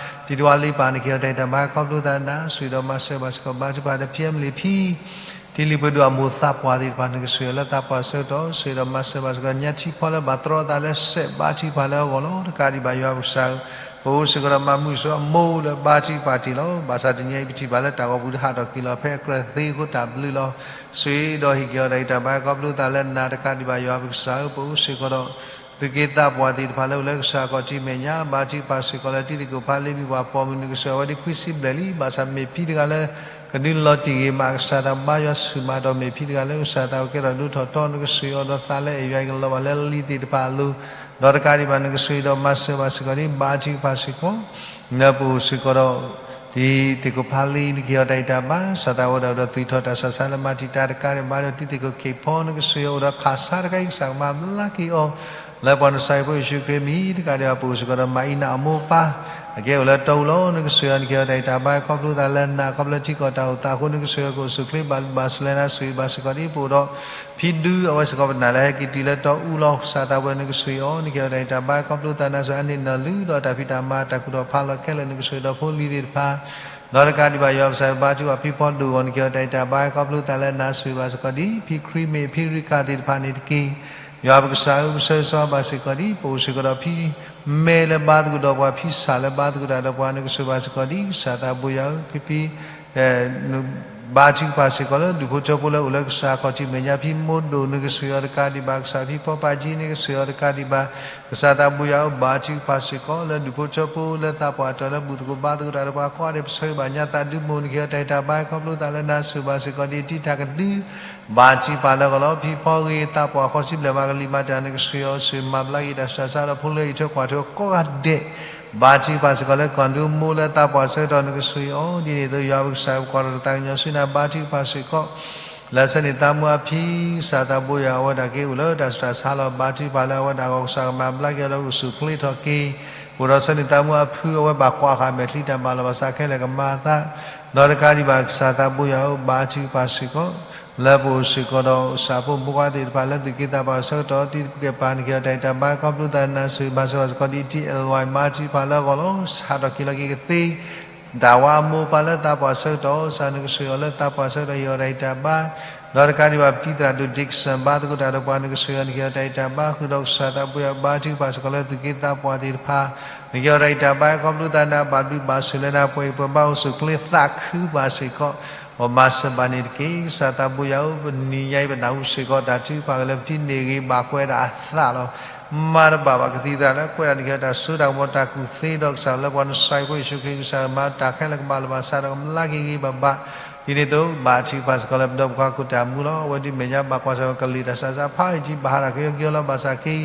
တံၤတဝါလံပၢ် နကဟ့ၣ်အီၤတၢ်ဂံၢ်တၢ်ဘါခီဖျိသးနၤ ဆိၣ်ဂ့ၤဒီးမၤစၢၤဘၣ်စ့ၢ်ကီး ဘါထုကဖၣ်ဒီးဖံအမလံၤဖံ တံၤလံၤပှဲၤဒိၣ်အမိၢ်သးပှၢ်သ့ၣ်တဖၣ် နကဆိၣ်ဂ့ၤအီၤလၢသးပှၢ်ဆၢကတီၢ် ဆိၣ်ဂ့ၤဒီးမၤစၢၤဘၣ်စ့ၢ်ကီး ညါထံဖီလၢဘၣ်တြီအသးလၢစဲး ဘါထုကဖၣ်လၢအဂီၢ်လီၤ. တကးဒံးဘၣ်ယွၤပကစၢ်ဧၢ ပအိၣ်စ့ၢ်ကီးဒီးမၤမုာ်ဆိအမိၢ်လၢဘါထုကဖၣ်တ့ၢ်လီၤ. ဘၣ်ဆၣ်တနံၤအံၤပထံၣ်ဘၣ်လၢတၢ်ဂီၤပူၤတဟးထီၣ်က့ၤလီၤ ဖဲအကြၢးသ့အဃိတၢ်ဘျုးလီၤ. ဆိၣ်ဂ့ၤဒီးဟ့ၣ်က့ၤအီၤတၢ်ဂံၢ်တၢ်ဘါခီဖျိသးလၢနၤ တကးဒံးဘၣ်ယွၤပကစၢ်ဧၢ ပအိၣ်စ့ၢ်ကီးဒီး သုးက့သးပှၢ်သ့ၣ်တဖၣ်လၢအိၣ်လၢကစၢ်အခီၣ်ထံးမဲာ်ညါ ဘါထုကဖၣ်စ့ၢ်ကီးလၢတံၤသကိးဖးလံ မံၤပှၢ်ပိာ်မုၣ် နကဆိၣ်ဂ့ၤအဝဲဒ်ခွံဆံဘျဲၣ်လံ. ဘၣ်ဆၣ်မ့ၢ်ဖံတဂၤလၢ ကဒုးလီၤတံၢ်ဂ့ၤမးကစၢ်သး ဘါယွၤဆူၣ်မးဒီး မ့ၢ်ဖံတဂၤလၢကစၢ်သးအိၣ်ကဲထီၣ်ဒိၣ်ထီၣ်ထီ နကဆိၣ်ဂ့ၤအီၤဒီးသးလၢအဲၣ်ယွၤအံၤကလီၤဘၣ်လၢလံၤသ့ၣ်တဖၣ်အလိၤ ဒီးတကးဒံးဘၣ်နကဆိၣ်ဂ့ၤဒီးမၤစၢၤဘၣ်စ့ၢ်ကီးဒ် ဘါထုကဖၣ်စ့ၢ်ကီး လၢပအိၣ်စ့ၢ်ကီးဒီး တံၤသကိးဖးလံ နကဟ့ၣ်အီၤတၢ်ဂံၢ်တၢ်ဘါ ကစၢ်သးအိၣ်ဒီး အိၣ်ဒီးသွံၣ်ထီၣ်တၢ်ဆူးတၢ်ဆါလၢမၤတံာ်တာ်တကးဒံးဘၣ်ဒီး တံၤသကိးခ့ၣ်ဖီ နကဆိၣ်ဂ့ၤအီၤအိၣ်ဒီးခးဆါတခါအံၤ ကစၢ်ကမၤဘျါက့ၤအီၤ လၢပှၤနစၢ်ဖိယ့ၣ်ၡူးခရံာ်မံၤ တကးဒံးဘၣ်ပအိၣ်စ့ၢ်ကီးဒီးမၤအံၤနၤအမိၢ်ပၢ် အကဲအိၣ်လၢတီအူလီၤ နကဆိၣ်ဂ့ၤအီၤ နကဟ့ၣ်အီၤတၢ်ဂံၢ်တၢ်ဘါ ခီဖျိသးလၢနၤ ခီဖျိထံကီၢ်တၢ်အိၣ်သးအဃိ နကဆိၣ်ဂ့ၤအီၤကအိၣ်ဆူၣ်အိၣ်ချ့ဘၣ်ဘၣ်ဆူၣ်လၢနၤ ဆိၣ်ဂ့ၤဘၣ်စ့ၢ်ကီးဒ် ပအိၣ်ဒီး ဖံဒု အဝဲစ့ၢ်ကီးပနာ်လၢဟဲက့ၤတုၤလၢတီအူလီၤ ကစၢ်သးဝဲ နကဆိၣ်ဂ့ၤအီၤ နကဟ့ၣ်အီၤတၢ်ဂံၢ်တၢ်ဘါ ခီဖျိသးနၤ ဆိၣ်ဂ့ၤအန့ၢ်နီၢ်လုၢ်ဒီးတၢ်ဖံးတၢ်မၤ တၢ်ကူၣ်ထီၣ်ဖးလီၤခဲလၢာ် နကဆိၣ်ဂ့ၤဒီးဖိလံၤသ့ၣ်တဖၣ် ဒီးတကးဒံးဘၣ်ယွၤပကစၢ် ဘါထုကဖၣ်ဖံဖီဒိၣ်အဂီၢ် နကဟ့ၣ်အီၤတၢ်ဂံၢ်တၢ်ဘါ ခီဖျိသးလၢနၤ ဆိၣ်ဂ့ၤဘၣ်စ့ၢ်ကီးဒ် ဖံခရံမ့ၢ်ဖံရံခၣ်သ့ၣ်တဖၣ်န့ၣ်တက့ၢ်. ယွၤပကစၢ်ဧၢ ပဆၢဂ့ၤဆၢဝါဘၣ်စ့ၢ်ကီးဒ် ပအိၣ်စ့ၢ်ကီးဒီးဖံမဲလၢဘါသကိးဒီးပှၤ ဖံဆၣ်လၢဘါသကိးတၢ်ဒီးပှၤ နကဆိၣ်ဂ့ၤဘၣ်စ့ၢ်ကီးဒ် ကစၢ်သးဘိယွၤဧၢ ဖံဖံ ဘါထုကဖၣ်စ့ၢ်ကီးလၢဒူၣ်ဖိထၢဖိလၢအိၣ်လၢကစၢ်အခီၣ်ထံးမဲာ်ညါ ဖံမိၢ်ဒိၣ် နကဆိၣ်ဂ့ၤအီၤတကးဒံးဘၣ် ကစၢ်ဖံဖီပာ်ကၠံ နကဆိၣ်ဂ့ၤအီၤတကးဒံးဘၣ် ကစၢ်သးဘိယွၤဧၢ ဘါထုကဖၣ်စ့ၢ်ကီးလၢဒူၣ်ဖိထၢဖိလၢသးပှၢ်တီၤလၢဘူၣ်သကိးဘါသကိးတၢ်ဒီးပှၤကိးဂၤဒဲး ပဆၢဂ့ၤဘၣ်ညါသးဒုမုၢ် နကဟ့ၣ်အီၤတၢ်ဂံၢ်တၢ်ဘါ ခီဖျိသးလၢနၤ ဆိၣ်ဂ့ၤဘၣ်စ့ၢ်ကီးဒ်တံၤတၢ်ကဒု ဘါထုကဖၣ်လၢအဂီၢ်လီၤ. ဖံဖီဂ့ၤသးပှၢ်ဃိးဆံဘျဲၣ်မးကလံၤမၤတၢ် နကဆိၣ်ဂ့ၤအီၤ ဆိၣ်ဂ့ၤမၤဘျါက့ၤတၢ်ဆူးတၢ်ဆါဒီးဖိလၢဟံၣ်ထွဲကွၢ်ထွဲကိးဂၤဒဲး ဘါထုကဖၣ်စ့ၢ်ကီးလၢကီၢ်ဒိၣ်မိၢ်လၢသးပှၢ်ဆၢကတီၢ် နကဆိၣ်ဂ့ၤအီၤ ဒ်န့ၣ်အသိးယွၤပကစၢ် ပကွၢ်ထီၣ်တၢ်သးကညီၤဆူနၤ ဘါထုကဖၣ်စ့ၢ်ကီး လၢဆၢန့ၣ်သးမူအဖံ ကစၢ်သးဘိယွၤ အဝဲဒၣ်က့ၤအိၣ်လၢတၢ်ဆူးတၢ်ဆါလီၤ. ဘါထုကဖၣ်လၢအဝဲဒၣ်အဂီၢ် ကစၢ်ကမၤဘျါက့ၤအီၤဒီးအိၣ်ဆူၣ်အိၣ်ချ့ထီၣ်က့ၤ အိၣ်ဒီးဆၢန့ၣ်သးမူအဖု အဝဲဘၣ်ကွၢ်ဃာ်မဲာ်ချံတၢ်ဘၣ်လီၤ ဘၣ်ဆၣ်ခဲလၢာ်ကမၤအသး, ဒီးတကးဒံးဘၣ် ကစၢ်သးဘိယွၤဧၢ ဘါထုကဖၣ်စ့ၢ်ကီး လၢပအိၣ်စ့ၢ်ကီးဒီး ကစၢ်ဖိမုၣ်ဖိခွါသ့ၣ်တဖၣ်လၢသူၣ်က့သးပှၢ်အဆၢကတီၢ် တံၤသကိးကဲပၤ နကဟ့ၣ်အီၤတၢ်ဂံၢ်တၢ်ဘါ ခီဖျိသးနါစံးဘါစၢၤဘၣ်စ့ၢ်ကီး ဒ် ထံၣ်အဲၣ်ဝါ ဘါထုကဖၣ်လၢအဂီၢ်လီၤ. ဟးထီၣ်က့ၤလီၤက့ၤကသ့ တၢ်ဝါအမိၢ်အပၢ်လၢသးပှၢ်အဆၢကတီၢ် ကစၢ်နကဆိၣ်ဂ့ၤအီၤလၢသးပှၢ်အဆၢကတီၢ် ဟ့ၣ်အီၤတၢ်ဂံၢ်တၢ်ဘါ, ဒီးတကးဒံးဘၣ် ပတံၤသရၣ်ဒိၣ် Dixon ဘါသကိးတၢ်ဒီးပှၤ နကဆိၣ်ဂ့ၤအီၤ နကဟ့ၣ်အီၤတၢ်ဂံၢ်တၢ်ဘါ ဃုာ်ဒီးကစၢ်သးဘိယွၤ ဘါထုကဖၣ်စ့ၢ်ကီးလၢသူၣ်က့သးပှၢ်သ့ၣ်တဖၣ်, နကဟ့ၣ်အီၤတၢ်ဂံၢ်တၢ်ဘါ ခီဖျိသးနၤ ဘၣ်ဘျုးဘၣ်ဆိၣ်လၢနၤ ပှဲၤပှဲၤဘါအိၣ်ဆူၣ်ချ့သးခုဘၣ်စ့ၢ်ကီး ပမၤစၢၤဘၣ်န့ၣ်တက့ၢ်. ကစၢ်သးဘိယွၤဧၢ ပနံၤညါအံၤ ပနၢ်ဟူစ့ၢ်ကီးတၢ်ထုကဖၣ်လၢပထံၣ်န့ၢ်ဂ့ၤဘၣ်ကွဲးဒၣ်အသးလီၤ. မၤတဘၣ်ဘၣ်ကသံၣ်သရၣ်လၢကွဲးဒၣ် နကဟ့ၣ်တၢ်စိတၢ်ကမီၤတၢ်ကူၣ်သ့ဒီး ကစၢ်လၢပှၤနဆှၢယဖိယ့ၣ်ၡူးခရံာ် ကစၢ်မၤတၢ်ခဲလၢာ်ကဘၣ်လီၤဘၣ်စးဒီး ကမျၢက့ၤဂ့ၤဘၣ်ဘၣ် ဒ်န့ၣ်အသိး ဘါထုကဖၣ်စ့ၢ်ကီးလၢပဒီပုၣ်ခွါခိၣ်တၢ်မူလီၤ. အဝဲဒုးမဲာ်ညါဘၣ်ကွၢ်ဆၢၣ်မဲာ် ကလံၤတၢ်ဆူးတၢ်ဆါဖးယံာ် ဘၣ်ဟးထီၣ်က့ၤက့ၤလီၤ ဘၣ်ဆၣ်က့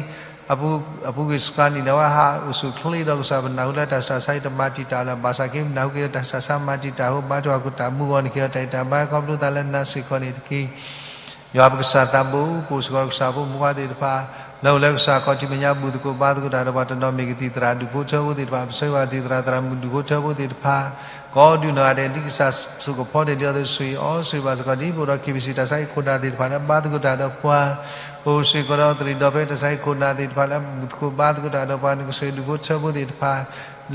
အပူၤကွံာ်စှၤနံၣ်န့ၣ် အဝဲဟးအိၣ်ဆူၣ်ချ့ဒီး ကစၢ်ပနၢ်ဟူလၢတၢ်ဆူးတၢ်ဆါအံၤတမၤတံာ်တာ်လၢၤ ဘၣ်ဆၣ်က့ ပနၢ်ဟူက့ၤလၢတၢ်ဆူးတၢ်ဆါမၤတံာ်တာ်အဃိ ဘါထုကဖၣ်ခိၣ်တၢ်မူအဂီၢ် နကဟ့ၣ်အီၤတၢ်ဂံၢ်တၢ်ဘါ ခီဖျိသးလၢနါစ့ၢ်ကီးန့ၣ်တက့ၢ်. ယွၤပကစၢ်သးဘိ ပအိၣ်စ့ၢ်ကီးဒီးကစၢ်ဖိမုၣ်ဖိခွါသ့ၣ်တဖၣ် လၢအိၣ်လၢကစၢ်ခီၣ်ထံးမဲာ်ညါ ဘူၣ်သကိးဘါသကိးတၢ်ဒီးပှၤ တနီၤမ့ၢ်ကသံၣ်သရၣ်ဒူၣ်ဖိထၢဖိသ့ၣ်တဖၣ် ပဆၢဂ့ၤဘၣ်ကသံၣ်သရၣ်သရၣ်မုၣ်ဒူၣ်ဖိထၢဖိသ့ၣ်တဖၣ် ကိးဒူၣ်နီၢ်ဂၤဒဲး ဒ်ကစၢ်ဆိၣ်ကဖီဒဲးလံအသိး ဆိၣ်ဂ့ၤအီၤ ဆိၣ်ဂ့ၤဘၣ်စ့ၢ်ကီး ဒ်ပအိၣ်ဒီး KBC တၢ်ဆါဟံၣ်ခိၣ်နၢ်သ့ၣ်တဖၣ်လၢဘါသကိးတၢ်ဒီးပှၤ ပအိၣ်စ့ၢ်ကီးဒီးသရံးဒီဖဲတၢ်ဆါဟံၣ်ခိၣ်နၢ်သ့ၣ်တဖၣ်လၢဘူၣ်သကိးဘါသကိးတၢ်ဒီးပှၤ နကဆိၣ်ဂ့ၤဒူၣ်ဖိထၢဖိသ့ၣ်တဖၣ်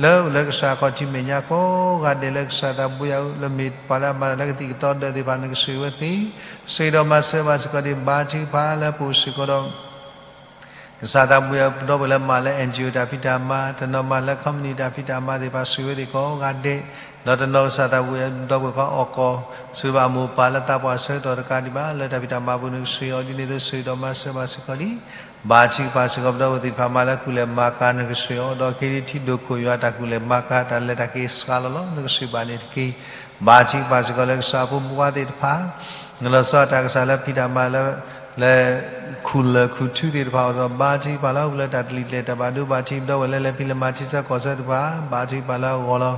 လၢအိၣ်လၢကစၢ်ခီၣ်ထံးမဲာ်ညါကိးဂၤဒဲး လၢကစၢ်သးဘိယွၤဧၢ လၢမ့ၢ်ပှၤလၢအမၤတၢ်လၢကသံၣ်ကသီဒၢးသ့ၣ်တဖၣ် နကဆိၣ်ဂ့ၤဝဲသ့ၣ် ဆိၣ်ဂ့ၤဒီးမၤစၢၤဘၣ်စ့ၢ်ကီးဒံး ဘါထုကဖၣ်လၢပအိၣ်စ့ၢ်ကီးဒီး ကစၢ်သးဘိယွၤ ပဒီပုၢ်ဝဲၢ်လၢမၤလၢ NGO တၢ်ဖံးတၢ်မၤ တနီၤမၤလၢ company တၢ်ဖံးတၢ်မၤသ့ၣ်တဖၣ် ဆိၣ်ဂ့ၤဝဲသ့ၣ်ကိးဂၤဒဲး, ဒီးတနီၤကစၢ်သးဘိယွၤ ပဒီပုၢ်ဝဲၢ်ကိးဂၤဒဲး ဆိၣ်ဂ့ၤဘၣ်အမိၢ်အပၢ်လၢသးပှၢ်အဆၢကတီၢ်တကးဒံးဘၣ် လၢတၢ်ဖံးတၢ်မၤအပူၤ နကဆိၣ်ဂ့ၤအီၤဒ်န့ၣ်အသိး ဆိၣ်ဂ့ၤဒီးမၤစၢၤဘၣ်စ့ၢ်ကီးဒံး ဘါထုကဖၣ်စ့ၢ်ကီး ပဒီပုၢ်ဝဲၢ်သ့ၣ်တဖၣ်မၤလၢကူၣ်လဲၤမၤကၤ နကဆိၣ်ဂ့ၤအီၤ ဒီးခ့ဒံထံဒိၣ်ခိၣ်ယွၤတၢ်ကူၣ်လဲၤမၤကၤ တၢ်လဲၤတၢ်က့ၤစှၤလီၤလီၤ နကဆိၣ်ဂ့ၤဘၣ်န့ၣ်တက့ၢ်. ဘါထုကဖၣ်စ့ၢ်ကီးလၢကစၢ်ဖိမုၣ်ဖိခွါသ့ၣ်တဖၣ် လီၤဆီဒၣ်တၢ်ကစၢ်လၢဖံးတၢ်မၤလၢ လၢ ခူၣ်လၢၢ်ခူၣ်ထူသ့ၣ်တဖၣ်အဂီၢ် ဘါထုကဖၣ်လီၤ. အိၣ်လၢတၢ်တလံၤကျဲၤတၢ်ဘၣ်ဒိဘၣ်ထံး ပဒီပုၢ်ဝဲၢ်လၢလဲၤဖံးလဲၤမၤထံဆၢကီၢ်ဆၢသ့ၣ်တဖၣ် ဘါထုကဖၣ်လၢအဂီၢ်လီၤ.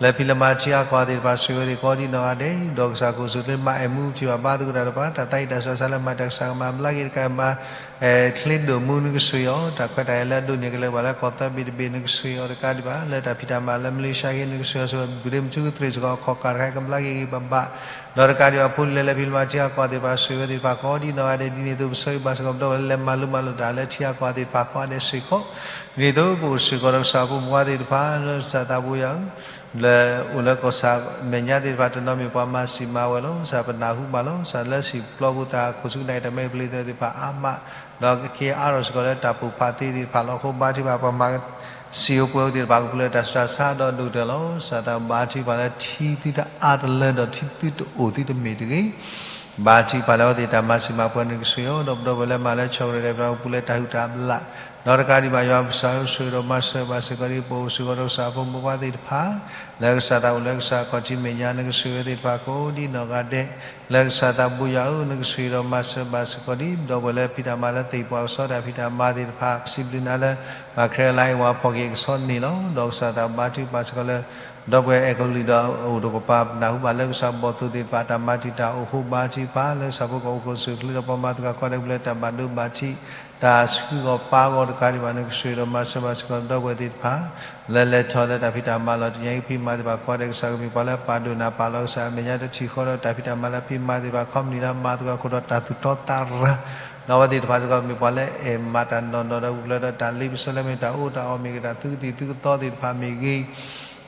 လဲၤဖံးလဲၤမၤထံအါကီၢ်သ့ၣ်တဖၣ် ဆိၣ်ဂ့ၤဝဲသ့ၣ်ကိးဒံးနီၢ်ဂၤဒဲး ဒီးကစၢ်ကအိၣ်ဆူၣ်ချ့မၤအဲၣ်မူထံၣ်ဘၣ်ဘါသကိးတၢ်ဒီးပှၤ တၢ်သးအံၤတၢ်ဆူးတၢ်ဆါလၢမၤတၢ်ကစၢ်ကမၤဘျါက့ၤတကးဘၣ် အဲၣ်ချ့ဒိၣ်မူ နကဆိၣ်ဂ့ၤအီၤ တၢ်ခွဲးတၢ်ယာ်လၢအဒိးန့ၢ်ကလဲၤဘၣ်လၢကီၢ်သၢဘ့ၣ်တဘ့ၣ် နကဆိၣ်ဂ့ၤအီၤတကးဒံးဘၣ် လၢတၢ်ဖံးတၢ်မၤလၢ Malaysia ဂ့ၤ နကဆိၣ်ဂ့ၤအီၤ ဆိၣ်ဂ့ၤ ပူၤဒ့မုၢ်ထူကသရ့ၣ်စ့ၢ်ကီး အခီၣ်ကၢ်တခါအံၤ ကဘျါက့ၤဂ့ၤဘၣ်ဘၣ် ဒီးတကးဒံးဘၣ် ဖိလံၤလၢလဲၤဖံးလဲၤမၤထံအါကီၢ်သ့ၣ်တဖၣ် ဆိၣ်ဂ့ၤဝဲသ့ၣ်တဖၣ်ကိးဒံးနီၢ်ဂၤဒဲး ဒ်န့ၣ်အသိး ပဆၢဂ့ၤဘၣ်စ့ၢ်ကီး ပဒီပုၢ်ဝဲၢ်လၢလဲၤမၤလိမၤလိတၢ်လၢထံအါကီၢ်သ့ၣ်တဖၣ်ကိးဂၤဒဲးစ့ၢ်ကီး ဒ်န့ၣ်အသိး ပအိၣ်စ့ၢ်ကီးဒီးကစၢ်ဖိမုၣ်ဖိခွါသ့ၣ်တဖၣ် လၢကစၢ်သးဘိယွၤဧၢ လၢအိၣ်လၢကီၢ်ဆၣ်မဲာ်ညါသ့ၣ်တဖၣ် တနီၤမ့ၢ်ပှၤမၤစံးမၤဝဲလီၤ ကစၢ်ပနၢ်ဟူဘၣ်လီၤ ကစၢ်လၢဟံၣ်ပျီပူၤ တၢ်ခိၣ်ဆူၣ်ကနၣ်အံၤ တၢ်မဲာ်ကပျ့ၤသ့ၣ်တဖၣ်အါမး ဒီးကက့ၤအါထီၣ်စ့ၢ်ကီးလၢတၢ်ပိၢ်ဖးသ့သ့ၣ်တဖၣ်လီၤ. အဃိဘါထုကဖၣ် ပှၤမၤစံာ်အိၣ်ပှဲၤအိၣ်သ့ၣ်တဖၣ် ကပူၤဖျဲးတၢ်ဆူးတၢ်ဆါဒီးဒိၣ်ကတၢၢ်လီၤ. ကစၢ်သးဘါထုကဖၣ်လၢထံသုတအါတလၢဒီးထံသုတအိၣ်သုတမ့ၢ်တဂ့ၤ ဘါထုကဖၣ်လၢအဝဲသ့ၣ်တၢ်မၤစံးမၤပှဲၤ နကဆိၣ်ဂ့ၤအီၤ ဒီးပဒီပုၢ်ဝဲၢ်လၢမၤလၢဆီၣ်ကရံးတၢ်ဖံးတၢ်မၤအပူၤလၢတၢ်ဟုၣ်တၢ်ဘျၣ် ဒီးတကးဒံးဘၣ် ယွၤပကစၢ်ဧၢ ဆိၣ်ဂ့ၤဒီးမၤစၢၤဘၣ်စ့ၢ်ကီးဒ် ပအိၣ်စ့ၢ်ကီးဒီးကစၢ်ဖိမုၣ်ဖိခွါသ့ၣ်တဖၣ် လၢကစၢ်သးအိၣ်လၢကစၢ်ခီၣ်ထံးမဲာ်ညါ နကဆိၣ်ဂ့ၤဝဲသ့ၣ်တဖၣ်ကိးဒံးနီၢ်ဂၤဒဲး လၢကစၢ်သးဘိယွၤဧၢ နကဆိၣ်ဂ့ၤဒီးမၤစၢၤဘၣ်စ့ၢ်ကီးဒ် ပဒီပုၢ်ဝဲၢ်လၢဖံးတၢ်မၤလၢသ့ၣ်ပှၤကဆီတၢ်ဖံးတၢ်မၤသ့ၣ်တဖၣ် ပစံးဘျုးနၤလၢ ပှၤခရံာ်လၢအဝဲဖီၣ်က့ၤကဆီန့ၣ်လီၤ. ဒီးကစၢ်သးဘါထုကဖၣ်စ့ၢ်ကီးလၢ ပဒီပုၢ်ဝဲၢ်အဲကလုာ်ဒီးအိၣ်တကပၤ ပနၢ်ဟူဘၣ်လၢကစၢ်ဘီၣ်သိၣ်သ့ၣ်တဖၣ် တၢ်မၤတံာ်တာ်အိၣ်အဃိ ဘါထုကဖၣ်လၢကစၢ်ဖိကအိၣ်ခိးဆူၣ်ချ့ဒီး ပှၤမၤသကိးတၢ်အပူၤလၢတၢ်ဘၣ်ဒိဘၣ်ထံး တၢ်ဆှုဂီၤပာ်ဂီၤတကးဒံးဘၣ် နကဆိၣ်ဂ့ၤဒီးမၤစၢၤဘၣ်စ့ၢ်ကီး ပဒီပုၢ်ဝဲၢ်သ့ၣ်တဖၣ် လၢလဲၤထီၣ်လၢတၢ်ဖံးတၢ်မၤလီၢ်တနံၤအံၤ ကဖံးမၤသ့ၣ်တဖၣ်ကိးဂၤဒဲး ကစၢ်ကမ့ၢ်ပှၤလၢပာ်ဒိၣ်နၤပာ်လီၤကစၢ်အမဲာ်ညါတထံၣ်ဃီဒီးတၢ်ဖံးတၢ်မၤလၢဖံးမၤသ့ၣ်တဖၣ် ခီပနံၣ်လၢမၤသကိးအခိၣ်ဒီးတၢ်သူၣ်တီသးရၤ ဒီးအဝဲသ့ၣ်တဖၣ်စ့ၢ်ကီး မ့ၢ်ပှၤလၢအဲၣ်မၤတၢ်နီၢ်နီၢ်ဒီး ပူၤဖျဲးဒီးတၢ်လ့ပစီလၢမ့ၢ်တၢ်အီၣ်တၢ်အီ မ့ၢ်ကတၢၢ်သုကသံၣ်သုကသီသ့ၣ်တဖၣ်မ့ၢ်ဂ့ၤ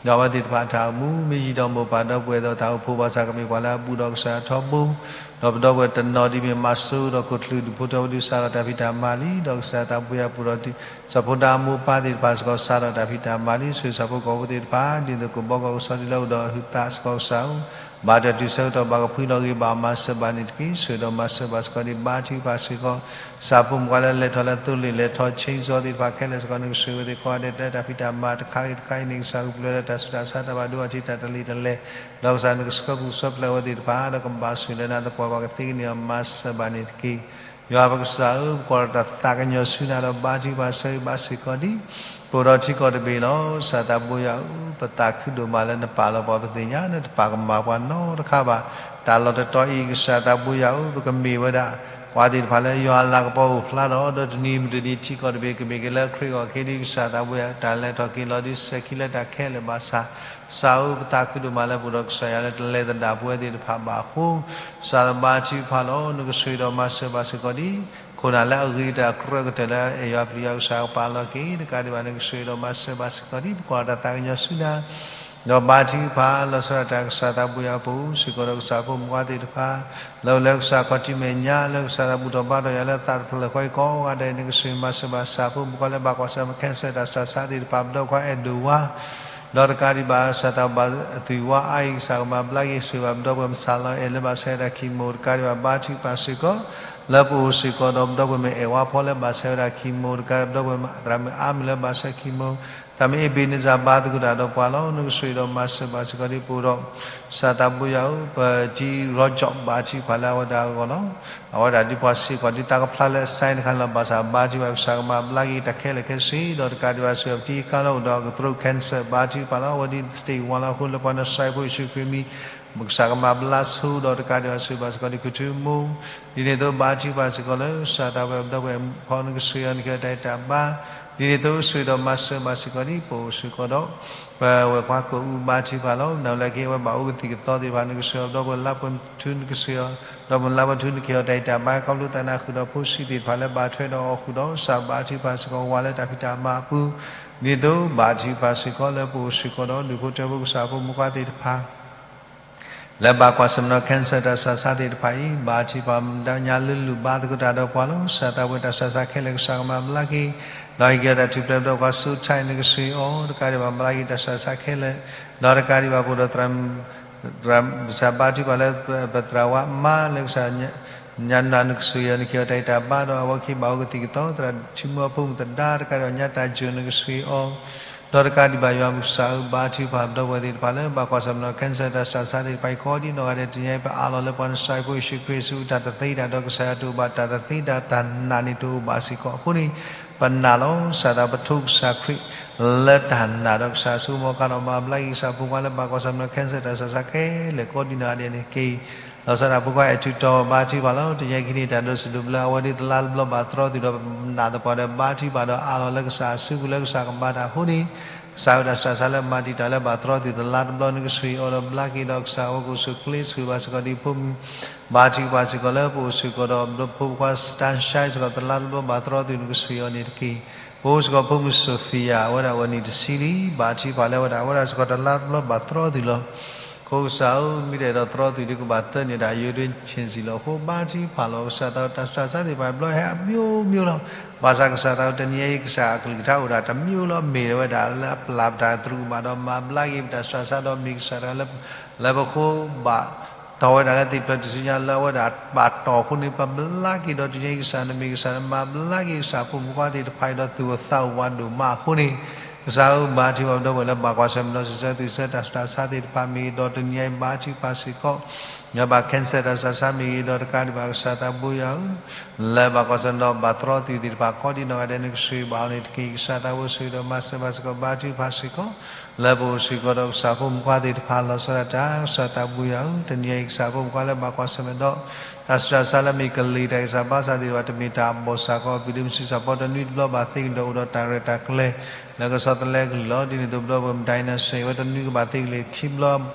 ဒီးအဝဲသ့ၣ်တဖၣ်အတၢ်အိၣ်မူ မ့ၢ်ယံာ်ဒီးမိၢ်ပၢ်ဒီပုၢ်ဝဲၢ်ဒီးတၢ်အိၣ်ဖှိၣ်ဘၣ်ဆၣ် ကမ့ၢ်ပှၤလၢအဘူးဒီးကစၢ်အထီဘိ ဒီးပဒီပုၢ်ဝဲၢ်တနီၤဒ်မ့ၢ်မၤစိဒီးခိၣ်ချူၣ် ဒူၣ်ဖိထၢဖိဒုးစးထီၣ်တၢ်ဖံးတၢ်မၤလံ ဒီးကစၢ်သးဘိယွၤပူၤဒီး ကစၢ်ဖိဒါအမိၢ်အပၢ်သ့ၣ်တဖၣ်စ့ၢ်ကီး စးထီၣ်တၢ်ဖံးတၢ်မၤလံ ဆိၣ်ဂ့ၤကစၢ်ဖိကိးဖိသ့ၣ်တဖၣ် ဒ်သိးကဘီကီၢ်ကစီဒီလၢအိၣ်ဒီးအဟုးသးစ့ၢ်ကီးကစၢ်ဧၢ ဘၣ်တၢ်တုၤဆၢကတီၢ်ဘၣ်ကဖှံလီၤဂ့ၤ ဘၣ်မၤစၢၤဘၣ်န့ၣ်တက့ၢ်. ဆိၣ်ဂ့ၤဒီးမၤစၢၤဘၣ်စ့ၢ်ကီးဒ် ဘါထုကဖၣ်စ့ၢ်ကီး ကစၢ်ဖိမုၣ်ပှၤလၢလဲၤထီၣ်လၢသိလ့ၣ်လဲၤထီၣ် chainsaw သ့ၣ်တဖၣ်ခဲလၢာ်စ့ၢ်ကီး နကဆိၣ်ဂ့ၤဝဲသ့ၣ်ကိးဂၤဒဲးလၢတၢ်ဖံးတၢ်မၤတခါဂ့ၤတခါအံၤန့ၣ် ကစၢ်ကပူၤဖျဲးလၢတၢ်ဆူးတၢ်ဆါတၢ်ဘၣ်ဒိဘၣ်ထံးတၢ်တလံၤတလဲၢ် ဒီးကစၢ်နကဆှၢပူၤဆှၢပျဲဝဲသ့ၣ်တဖၣ် ဒီးကဘၣ်ဆိၣ်ဂ့ၤလၢနၤသပှၢ်ပှၢ်ကသ့ကန့ၢ်အီၤ မၤစၢၤဘၣ်န့ၣ်တက့ၢ်. ယွၤပကစၢ်ဧၢ ပကွၢ်ဒီးတၢ်သးကညီၤဆူနၤဒီး ဘါထုကဖၣ်ဆၢဂ့ၤဘၣ်စ့ၢ်ကီးဒ် ပအိၣ်ဒီးထံကီၢ်တဘ့ၣ်လီၤ. ကစၢ်သးဘိယွၤဧၢ ပသးခုဒိၣ်မးလၢနပာ်လီၤပှၤ ပသ့ၣ်ညါလၢနတပာ်ကမၣ်ပှၤနီတခါဘၣ်. တၢ်လီၢ်တတီၤအံၤ ကစၢ်သးဘိယွၤဧၢ ပကမ့ၢ်ဝဲဒၣ် ပှၤသ့ၣ်တဖၣ်လၢယွၤအလၤကပီၤအိၣ်ဖျါဒီး ဒီးတနံၤမုၢ်တနံၤထံကီၢ်တဘ့ၣ်ကဘ့ၣ်က့ၤလၢခရံာ်အဂီၢ် က့ၤဒ်ကစၢ်သးဘိယွၤတၢ်လဲၤထီၣ်က့ၤလီၤဒ်စဲၤခံလၢတၢ်ခဲလၢာ်ဘၣ်ဆၣ်, ကစၢ်ဧၢပသးခုဒိၣ်မးလၢပအိၣ်ဒီးကစၢ်ယွၤလၢတလဲၤသဒၣ်ပဝဲသ့ၣ်တဖၣ်ဘၣ်အဃိ, ကစၢ်ဘါထုကဖၣ်လီၤ. နကဆိၣ်ဂ့ၤဒီးမၤစၢၤဘၣ်စ့ၢ်ကီးဒ် ခိၣ်နၢ်လၢအဂ့ၤတၢ်ကြၢးကတၢၢ်လၢအဲၣ်ယွၤပျံၤယွၤကစၢ်ကပာ်လီၤက့ၤ တကးဒံးဘၣ် နကဆိၣ်ဂ့ၤဒီးမၤစၢၤဘၣ်စ့ၢ်ကီးဒ် ပကွၢ်တၢ်သးကညီၤဆူနၤ ဒီးဘါထုကဖၣ် လီၤဆီဒၣ်တၢ်ကစၢ်သးဘိယွၤအပူၤ စ့ၢ်ကီးဒီးကစၢ်ဖိမုၣ်ခွါသ့ၣ်တဖၣ် လၢအိၣ်လၢကစၢ်ခီၣ်ထံးမဲာ်ညါ လၢကစၢ်သးဘူၣ်ထီၣ်ဘါထီၣ်ယွၤလၢသးတဖျၢၣ်ဃီအံၤကိးဂၤဒဲး နကဆိၣ်ဂ့ၤမၤစၢၤဘၣ်ကစၢ်ဖိမုၣ်ခွါလၢဘၣ်ကွၢ်ဆၢၣ်မဲာ် cancer တၢ်စှၤဆါသ့ၣ်တဖၣ် ပဒီပုၢ်ဝဲၢ်ခွါအဲၣ်ဒိၣ်ဝါ ဒီးတကးဒံးဘၣ် ကစၢ်သးဘိဘၣ်အသွံၣ်ဝါအါအံၤ ကစၢ်ကမၤဘျါက့ၤ ဆိၣ်ဂ့ၤဘၣ်ပဒီပုၢ်ဝဲၢ်မုၣ်ဆၣ်လီၤအဲၣ်လၢဘၣ်ဆၢဝဲဒၣ် chemo တကးဒံးဘၣ် ဘါထုကဖၣ်စ့ၢ်ကီး လၢပအိၣ်စ့ၢ်ကီးဒီးပဒီပုၢ်ဝဲၢ်မုၣ်အဲၣ်ဝါဖီလၢဘၣ်ဆၢဝဲဒၣ် chemo တကးဒံး ပဒီပုၢ်ဝဲၢ်မုၣ်သရၣ်မုၣ်အါမံၤလၢဘၣ်ဆၢ chemo သးမ့ၢ်အ့ဘ့းနံစၢ်ဘါသကိးတၢ်ဒီးပှၤလီၤ. နကဆိၣ်ဂ့ၤဒီးမၤစၢၤဘၣ်စ့ၢ်ကီးဒ်ပအိၣ်ဒီး ကစၢ်သးဘိယွၤဧၢ ပတံၤရီကၠီၣ် ဘါထုကဖၣ်လၢအဝဲဒၣ်အဂီၢ်လီၤ. အဝဲဒၣ်ဒ်ပှၤစ့ၢ်ကီးဒ်တၢ်ကဖျါလၢအစဲတခါန့ၣ်လီၤ. ဘၣ်ဆၣ်ဘါထုကဖၣ်ကစၢ်ကမၤဘျါက့ၤတၢ်ခဲလၢာ်ခဲဆ့ ဒီးတကးဒံးဘၣ်ဆိၣ်ဂ့ၤပတံၤကါလၢအိၣ်ဒီးအကသရိး cancer ဘါထုကဖၣ်လီၤ. အဝဲဒ် stage one လီၤအဃိ လၢပှၤနၢၤစၢၤဖိယ့ၣ်ၡူးခရံာ်မံၤ ကစၢ်ကမၤဘျါဆိဒီးတကးဒံးဘၣ်ဆိၣ်ဂ့ၤဘၣ်စ့ၢ်ကီးဒ် ကုထူမိ ဒ်န့ၣ်အသိးဘါထုကဖၣ်စ့ၢ်ကီးလၢ ကစၢ်သးဘိယွၤပဒီပုၢ်ဝဲၢ်မုၣ်ခွါ နကဆိၣ်ဂ့ၤအီၤ နကဟ့ၣ်အီၤတၢ်ဂံၢ်တၢ်ဘါ ဒ်န့ၣ်အသိးဆိၣ်ဂ့ၤဒီးမၤစၢၤဘၣ်စ့ၢ်ကီးဒ် ပအိၣ်စ့ၢ်ကီးဒီး ပဝဲၢ်ခွါကိာ်အူဘါထုကဖၣ်လီၤ. နဝဲလၢက့ၤအဝဲဘၣ်အိၣ်ကသံၣ်ကသီသ့ၣ်တဖၣ် နကဆိၣ်ဂ့ၤအီၤ ပဒီပုၢ်ဝဲၢ်လါပှဲၤထူ နကဆိၣ်ဂ့ၤအီၤ ဒီးပှၤလါပှဲၤထူ နကဟ့ၣ်အီၤတၢ်ဂံၢ်တၢ်ဘါ ခီဖျိသးနၢ်ဃုာ်ဒီးဖိဆံးသ့ၣ်တဖၣ်လၢဘၣ်ထွဲဒီးအီၣ်ဃုာ်ဒီး ကစၢ်ဘါထုကဖၣ်စ့ၢ်ကီးဝဲလၢတၢ်ဖံးတၢ်မၤအပူၤ ဒ်န့ၣ်အသိးဘါထုကဖၣ်စ့ၢ်ကီးလၢပအိၣ်စ့ၢ်ကီးဒီး ဒူၣ်ဖိထၢဖိကစၢ်ဖိမုၣ်ခွါသ့ၣ်တဖၣ် လၢဘၣ်ကွၢ်ဆၢၣ်မဲာ်ဒီး cancer တၢ်စှၤဆါသ့ၣ်တဖၣ်အံၤ ဘါထုကဖၣ်မၤညါလၢလူၢ်ဘါသကိးတၢ်ဒီးပှၤလီၤ. ကစၢ်သးဘိယွၤတၢ်စှၤဆါခဲလၢာ် ကစၢ်ကမၤဘျါက့ၤ ဒီးဟ့ၣ်က့ၤအီၤတၢ်ထူၣ်ဖျဲးပဒီပုၢ်ဝဲၢ်ခွါ စိထါ နကဆိၣ်ဂ့ၤအီၤ တကးဒံးဘၣ်မၤဘျါက့ၤတၢ်စှၤဆါခဲလၢာ် ဒီးတကးဒံးဘၣ်ပအိၣ်ဒီးသရၣ် ကစၢ်ဘါထုကဖၣ်လၢ ပသရၣ်ဝါမါလၢကစၢ် ညါနၤ နကဆိၣ်ဂ့ၤအီၤ နကဟ့ၣ်အီၤတၢ်ဂံၢ်တၢ်ဘါ ဒီးအဝဲက့ၤဘၣ်အိၣ်ကသံၣ်ကသီ သရၣ်ထံမုၢ်အဖိမုၣ်သဒါ တကးဒံးဘၣ်ညါတၢ်ယိာ် နကဆိၣ်ဂ့ၤအီၤ ဒီးတကးဒံးဘၣ်ယွၤမုၢ်ကစၢ်ဧၢ ဘါထုကဖၣ်ပဒီပုၢ်ဝဲၢ်သ့ၣ်တဖၣ်လၢ ဘၣ်ကွၢ်ဆၢၣ်မဲာ်ဒီး cancer တၢ်စှၤဆါသ့ၣ်တဖၣ်အံၤ ကိးဒ်နီၢ်ဂၤဒဲး တနံၤအံၤ ပအးလီၤလၢပှၤနၢၤစၢၤဖိယ့ၣ်ၡူးခရံာ်အစု တၢ်တသ့တၢ်ဒီးကစၢ်ယွၤတအိၣ်ဘၣ် တၢ်တသ့တၢ် တၢ်နာ်န့ၣ်တအိၣ်ဘၣ်စ့ၢ်ကီးအဃိန့ၣ် ပနာ်လီၤ. ကစၢ်သးပထိကစၢ်ခရံာ် လၢတၢ်နာ်ဒီးကစၢ်အစိကမီၤကဒီး မၤဘျါက့ၤကစၢ်ဖိခွါလၢဘၣ်ကွၢ်ဆၢၣ်မဲာ်ဒီး cancer တၢ်စှၤဆါခဲလၢာ် ကိးဒ်နီၢ်ဂၤဒဲးန့ၣ်တက့ၢ်. လီၤဆီဒၣ်တၢ်ဖိခွါအဲၣ်ထူးတီၤ ဘါထုကဖၣ်လီၤ. တနံၤအံၤခဲအံၤန့ၣ် တၢ်ဒိးစံးဒိးဘျၢအဝဲဒ်သလါတဘျီဘၣ်သရီသုးဒီး ပနာ်သပှၢ်ဒီးဘါထုကဖၣ်ဒီးအးလီၤလၢကစၢ်အစုပူၤလၢကစၢ်ကဘါတၢ်အဃိန့ၣ် ကစၢ်ဧၢ တၢ်စှၤဆါလၢမၤတံာ်တာ်လၢဘၣ်သရီသုးသလါတဘျီ နကဆိၣ်ဂ့ၤအီၤဒီးဘျါက့ၤဒီးကစၢ်အဝဲကအိၣ်ဆူၣ်ချ့ဆိၣ်ဂ့ၤဘၣ်စ့ၢ်ကီးဒ်ဖိမုၣ် ဘါထုကဖၣ်စ့ၢ်ကီးလၢပအိၣ်စ့ၢ်ကီးဒီးဖိခွါ sunshine စ့ၢ်ကီးသလါတဘျီဘၣ်သရီသုး နကဆိၣ်ဂ့ၤအီၤန့ၣ်တက့ၢ်. ပအိၣ်စ့ၢ်ကီးဖိမုၣ် Sophia အဝဲဒၣ်အိၣ်နံၣ်တဆံလံ. ဘါထုကဖၣ်လၢအဝဲဒၣ် အဝဲဒၣ်စ့ၢ်ကီးတလါတဘျီဘၣ်သရီသုးလီၤ. ကစၢ်ဧၢ မ့ၢ်တအဲၣ်ဒိးသရီသုးဒ်ကဘၣ်သၢနံၣ်ဒီး အယိဒ့ဆ့ၣ်စံၣ်လီၤအဃိ ဘါထုကဖၣ်လီၤ. ကစၢ်သးတၢ်စှၤဆါသ့ၣ်တဖၣ်ဘျီဟဲအမျိုးမျိုးလီၤ. ဘၣ်ဆၣ်ကစၢ်သးတနံၤအံၤ ကစၢ်အကလုၢ်ကထါအိၣ်ဒၣ်တမျိုးလီၤ. မ့ၢ်ဝဲဒၣ်လၢအပျၢ်ပတၢ်သရူးကမၣ်ဒီးမၤဘျါက့ၤပတၢ်စှၤဆါဒီးမ့ၢ်ကစၢ်တဂၤလၢ လၢပဃိဘၣ်တီၢ်ဝဲဒၣ်လၢသ့ၣ်ဖျၢၣ်ထူၣ်စုညါလၢအဝဲဒၣ်ဘၣ်တီၢ်အဃိန့ၣ် ပဘျါက့ၤဒီးတနံၤအံၤ ကစၢ်နမ့ၢ်ကစၢ်လၢမၤဘျါက့ၤ ကစၢ်ဖိမုၣ်ဖိခွါသ့ၣ်တဖၣ်အံၤဒီးသူၣ်အိၣ်သးအိၣ်ဝးဒိၣ်မးအဃိန့ၣ် ကစၢ်ဧၢ ဘါထုကဖၣ်ပဒီပုၢ်ဝဲၢ်လၢဘၣ်ကွၢ်ဆၢၣ်မဲာ်ဒီး စံးဆၢသုးဆၢတၢ်စှၤဆါသ့ၣ်တဖၣ်မ့ၢ်ဂ့ၤ ဒီးတနံၤအံၤဘါထုကဖၣ်စ့ၢ်ကီး ယွၤဘၣ် cancer တၢ်စှၤဆါမ့ၢ်ဂ့ၤ ဒီးတကးဒံးဘၣ်ကစၢ်သးဘိယွၤဧၢ လၢဘၣ်ကွၢ်ဆၢၣ်မဲာ်ဒီးဘၣ်သရီသုးသ့ၣ်တဖၣ် ကိးဒ်နီၢ်ဂၤဒဲး နကဆိၣ်ဂ့ၤဘၣ်အီၤန့ၣ်တက့ၢ်. ကစၢ်သးဘိဆိၣ်ဂ့ၤဒီးမၤစၢၤဘၣ်စ့ၢ်ကီး ဘါထုကဖၣ်စ့ၢ်ကီး လၢပအိၣ်စ့ၢ်ကီးဒီးကစၢ်ဖိမုၣ်ခွါသ့ၣ်တဖၣ် လီၤဆီဒၣ်တၢ် ကစၢ်သးဘိယွၤဧၢ တနံၤအံၤ ကစၢ်ဖိမုၣ်ခွါလၢဘၣ်ကွၢ်ဆၢၣ်မဲာ်ဒီး တၢ်စှၤဆါလၢမ့ၢ်ကလံၤတၢ်ဂံၢ်စၢ်ဘါစၢ်သ့ၣ်တဖၣ် တမ့ၢ်တၢ်အဘီၣ်စၢ်ကီး ပံၤဒ့မုၢ်ဆံးစၢ်ဖီတနွံတဘျီဘၣ်သ့ကလံၤဒီး အိၣ်ဒီးတၢ်ရဲၣ်တၢ်ကျဲၤ လၢကဆီတလဲကလုၢ်လီၤ. ဒ်န့ၣ်အသိး ပဒီပုၢ်ဝဲၢ်မုၣ် ဒိၣ်နၣ်စ့ၣ် ဝဲတနွံကဘၣ်သ့ကလံၤခံဘျီ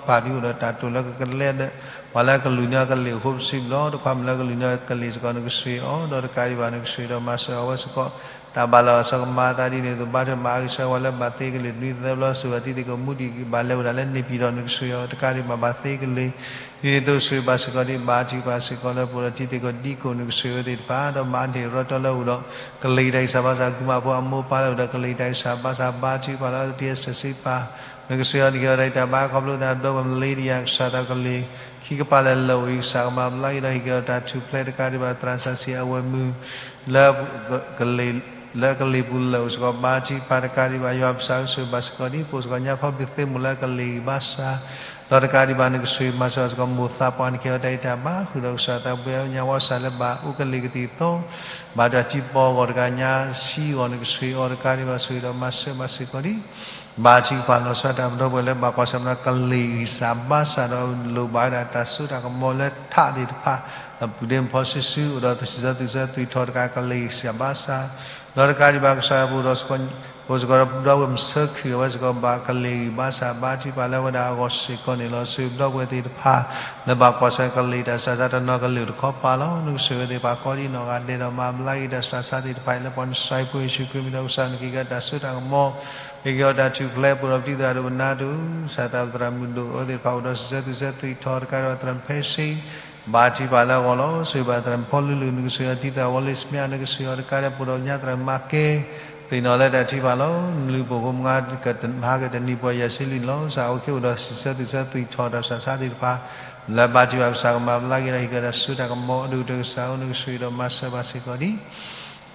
ပၢ်ဒုးအိၣ်ဒီးတၢ်တိာ်လၢကကလဲဒီး ပှၤလၢကလုၢ်န့ၢ်အီၤကလံၤအဃိ ပစံးဘျီ တခွါမုၣ်လၢကလုၢ်န့ၢ်အီၤကလံၤစ့ၢ်ကီး နကဆိၣ်ဂ့ၤအီၤ ဒီးတကးဒံးဘၣ် နကဆိၣ်ဂ့ၤဒီးမၤစၢၤအဝဲစ့ၢ်ကီး တၢ်ဘၣ်လီၤအစီကမၤအသးဒ်န့ၣ်အသိး ဘါထုကဖၣ်မၤအဂံၢ်စၢၤဝဲလၢဘၣ်သ့ကလံၤတနွံသၢဘျီ စိၤဘၣ်တံၤသကိးမူဒံးဘၣ်လဲၤဝဲဒၣ်လၢ နေပြည်တော် နကဆိၣ်ဂ့ၤအီၤ တကးဒံးဘၣ်ဘၣ်သ့ကလံၤ ဒ်န့ၣ်အသိးဆိၣ်ဂ့ၤဘၣ်စ့ၢ်ကီးဒ် ဘါထုကဖၣ်စ့ၢ်ကီးလၢပအိၣ်ဒီးတံၤသကိးဒံကိး နကဆိၣ်ဂ့ၤအဝဲသ့ၣ်တဖၣ် ဒီးမၤအါန့ၢ်ရီတီလၢအိၣ်ဒီး ကလံၤတၢ်ဂံၢ်စၢ်ဘါစၢ် ကုမၤဖိအမိၢ်ပၢ်လၢအိၣ်ဒီးကလံၤတၢ်ဂံၢ်စၢ်ဘါစၢ် ဘါထုကဖၣ်လၢ တံၤစ့ၣ်စ့ပၢ် နကဆိၣ်ဂ့ၤအီၤ နကဟ့ၣ်အီၤတၢ်ဂံၢ်တၢ်ဘါ ခီဖျိသးဒီပုၢ်ဝဲၢ် Lydia ကစၢ်သးကလံၤ ခံကပၤလၢာ်လၢာ်အိၣ်အံၤ ကစၢ်ကမၤဘျါက့ၤဒီးဟ့ၣ်က့ၤအီၤတၢ်ထူၣ်ဖျဲး တကးဒံးဘၣ် သရၣ်စၢ်စံး အဝဲမုၢ် လၢ လၢကလံၤပူၤလၢာ်အိၣ်စ့ၢ်ကီး ဘါထုကဖၣ် တကးဒံးဘၣ် ယွၤပစၢ်ဧၢ ဆိၣ်ဂ့ၤဘၣ်စ့ၢ်ကီးဒ် ပအိၣ်စ့ၢ်ကီးညါဖီဘုးသ့ၣ်မိၢ်လၢကလံၤဘၣ်ဆၣ် ဒီးတကးဒံးဘၣ် နကဆိၣ်ဂ့ၤမၤစၢၤဘၣ်စ့ၢ်ကီး မိၢ်သးပှၢ် နကဟ့ၣ်အီၤတၢ်ဂံၢ်တၢ်ဘါ ဃုာ်ဒီးကစၢ်သးပှဲၤအီၤ ညါဝီစၢ်လၢဘၣ်အိၣ်ကလံၤကသံၣ်သီ ဘၣ်တၢ်ထံပီၢ်အဂီၢ်တကးညါ ဆံးအဂီၢ် နကဆိၣ်ဂ့ၤအီၤ တကးဒံးဘၣ် ဆိၣ်ဂ့ၤဒီးမၤစၢၤဘၣ်စ့ၢ်ကီးဒ် ဘါထုကဖၣ်လီၤဆီဒၣ်တၢ် ပဒီပုၢ်ဝဲၢ်လၢဘၣ်ကွၢ်ဆၢၣ်မဲာ်ဒီးကလံၤဂံၢ်စၢ်ဘါစၢ်ဒီးလိၣ်ဘၣ်ဝဲဒၣ်တၢ်စိတၢ်ကမီၤလၢထးသ့ၣ်တဖၣ် ပုၢ်ဒ့မုၣ်ဖီဆံဆူ အိၣ်ဒီးစံးဆၢသူၣ်ဆၢသွံၣ်ထီၣ်တကးကလဲၤဂံၢ်စၢ်ဘါစၢ်, ဒီးတကးဒံးဘၣ်ကစၢ်ယွၤပအိၣ်ဒီးစ့ၢ်ကီး ပအိၣ်စ့ၢ်ကီးဒီးပဒီပုၢ်ဝဲၢ်မုၢ်ဆၢခုၣ်အဝဲစ့ၢ်ကီးဘၣ်ကလဲၤဂံၢ်ဘါစၢ် ဘါထုကဖၣ်လၢအဝဲဒၣ်အဂီၢ်စ့ၢ်ကီးန့ၣ်လီၤ. ဆၢပဒီပုၢ်ဝဲၢ်သ့ၣ်တဖၣ် လၢဘၣ်ကွၢ်ဆၢကလဲၤတၢ်ဆူးတၢ်ဆါတနီၤကလုာ်တခီပၤလီၤ. နကဆိၣ်ဂ့ၤဝဲသ့ၣ်တဖၣ်ကိးဒံးနီၢ်ဂၤဒဲးဒီးမၤဘျါက့ၤတၢ်ဆူးတၢ်ဆါသ့ၣ်တဖၣ်အံၤ လၢပှၤနစၢ်ဖိယ့ၣ်ၡူးခရံာ်မံၤဒီးကစၢ်နက့ၤကတၢၢ်စိတၢ်ကမီၤ က့ၤက့ၤအီၤတၢ်ထူၣ်ဖျဲး ပအိၣ်ဒီးပတံၤသရၣ်ဒိၣ်ပနါဒိၣ် ကစၢ်သးပသရၣ်မုၣ်ဒိၣ်အဝဲသ့ၣ်တဖၣ်အိၣ်ဒီးစံးဆၢသူၣ်ဆၢသွံၣ်ထီၣ်တကးဒီးသရၣ်ဖဲဆံ ဘါထုကဖၣ်လၢအဂီၢ်လီၤ. ဆှၢဘၣ်သရၣ်ဖီလူလူ နကဆိၣ်ဂ့ၤအီၤတံၤသရၣ်ဝီလ့ၣ်စမ့ၢ် နကဆိၣ်ဂ့ၤအီၤတကးဒီးပအိၣ်ဒီးညါသရၣ်မၤကဲ သ့ၣ်နီၣ်လၢတၢ်ထံၣ်ဖးလီၤ. နလူၤပိာ်ဖိမုၣ်ခွါကတမၤကတနံၤပှၤယၤစ့လံန့ၣ်လီၤ. ကစၢ်အဝဲက့ၤအိၣ်ဒီးစံးဆၢသူၣ်ဆၢသွံၣ်ထီၣ်တၢ်ဆူးတၢ်ဆါသ့ၣ်တဖၣ် လၢဘါထုကဖၣ်ကစၢ်ကမၤဘျါက့ၤဒီးဟံးကဒီးတၢ်စိတၢ်ကမီၤ အဒိၣ်ကတၢၢ်ကစၢ်ဧၢ နကဆိၣ်ဂ့ၤဒီးမၤစၢၤဘၣ်စ့ၢ်ကီးဒံး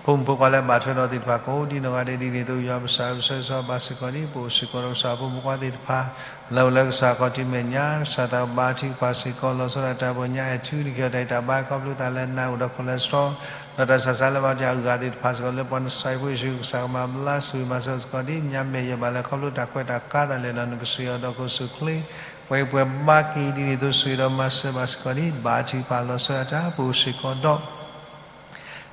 ဖိမုၣ်ဖိခွါလၢဘၣ်ထွဲဒီးသ့ၣ်တဖၣ်ကိးဒံးနီၢ်ဂၤဒဲးဒ်န့ၣ်အသိး ယွၤပစံးဆၢဘၣ်စ့ၢ်ကီးဒံး ပအိၣ်စ့ၢ်ကီးဒီးကစၢ်ဖိမုၣ်ဖိခွါသ့ၣ်တဖၣ် လၢအိၣ်လၢကစၢ်ခီၣ်ထံးမဲာ်ညါ ကစၢ်သးဘါထုကဖၣ်စ့ၢ်ကီး လီၤဆီဒၣ်တၢ် ပှၤကညီအဲၣ်ထူ နကဟ့ၣ်အီၤတၢ်အဲၣ်တၢ်ဘါခီဖျိသးလၢနၤအိၣ်ဒီး cholesterol ဒီးတၢ်ဆူးတၢ်ဆါလၢဘၣ်တ့ၢ်အဂၤသ့ၣ်တဖၣ်စ့ၢ်ကီး လၢပှၤနစၢ်ဖိယ့ၣ်ၡူးကစၢ်ကမၤဘျါဆိၣ်ဂ့ၤမၤစၢၤစ့ၢ်ကီးဒံး ညါမဲာ်ယဲၢ်ဘၣ်လၢခီဖျိတၢ်ကွဲးတၢ်ကါတၢ်လဲၣ်ဒီး နကဆိၣ်ဂ့ၤအီၤဒီးကအိၣ်ဆူၣ်အိၣ်ချ့ ပှၤအံၤပှၤဘါက့ၤဒ်န့ၣ်အသိး ဆိၣ်ဂ့ၤဒီးမၤစၢၤဘၣ်စ့ၢ်ကီးဒံး ဘါထုကဖၣ်လီၤဆီဒၣ်တၢ် ပအိၣ်စ့ၢ်ကီးဒီး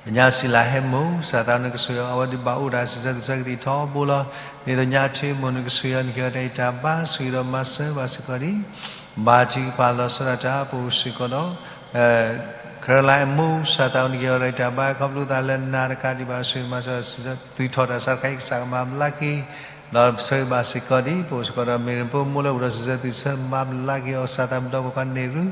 ကညီစံလၤဟဲမိၢ် ကစၢ်သးနကဆိၣ်ဂ့ၤအီၤ အဝဲဒၣ်ဘၣ်အိၣ်ဒီးစံးဆၢသူၣ်ဆၢကသံၣ်ထီဘိလီၤ. ဒ်သိးညါထွ့မိၢ်နကဆိၣ်ဂ့ၤအီၤ နကဟ့ၣ်အီၤတၢ်အဲၣ်တၢ်ဘါ ဆိၣ်ဂ့ၤဒီးမၤစၢၤဘၣ်စ့ၢ်ကီးဒံး ဘါထုကဖၣ်လီၤဆီဒၣ်တၢ် ပအိၣ်စ့ၢ်ကီးဒီး Caroline အမိၢ် ကစၢ်သးနကဟ့ၣ်အီၤတၢ်အဲၣ်တၢ်ဘါ ခီဖျိသးလၢနၤတကးဒံးဘၣ် ဆိၣ်ဂ့ၤမၤစၢၤ သွံၣ်ထီၣ်တၢ်ဆူးတၢ်ဆါခဲအံၤ ကစၢ်ကမၤဘျါက့ၤ ဒီးဆိၣ်ဂ့ၤဘၣ်စ့ၢ်ကီးဒံး ပအိၣ်စ့ၢ်ကီးဒီး မ့ၢ်ရ့ၣ်ဖိမိၢ်လၢအိၣ်ဒီးစံးဆၢသူၣ်ဆၢမၤဘျါက့ၤအီၤ ကစၢ်သးပဒီပုၢ်ဝဲၢ်ခွါန့ၣ်ရူ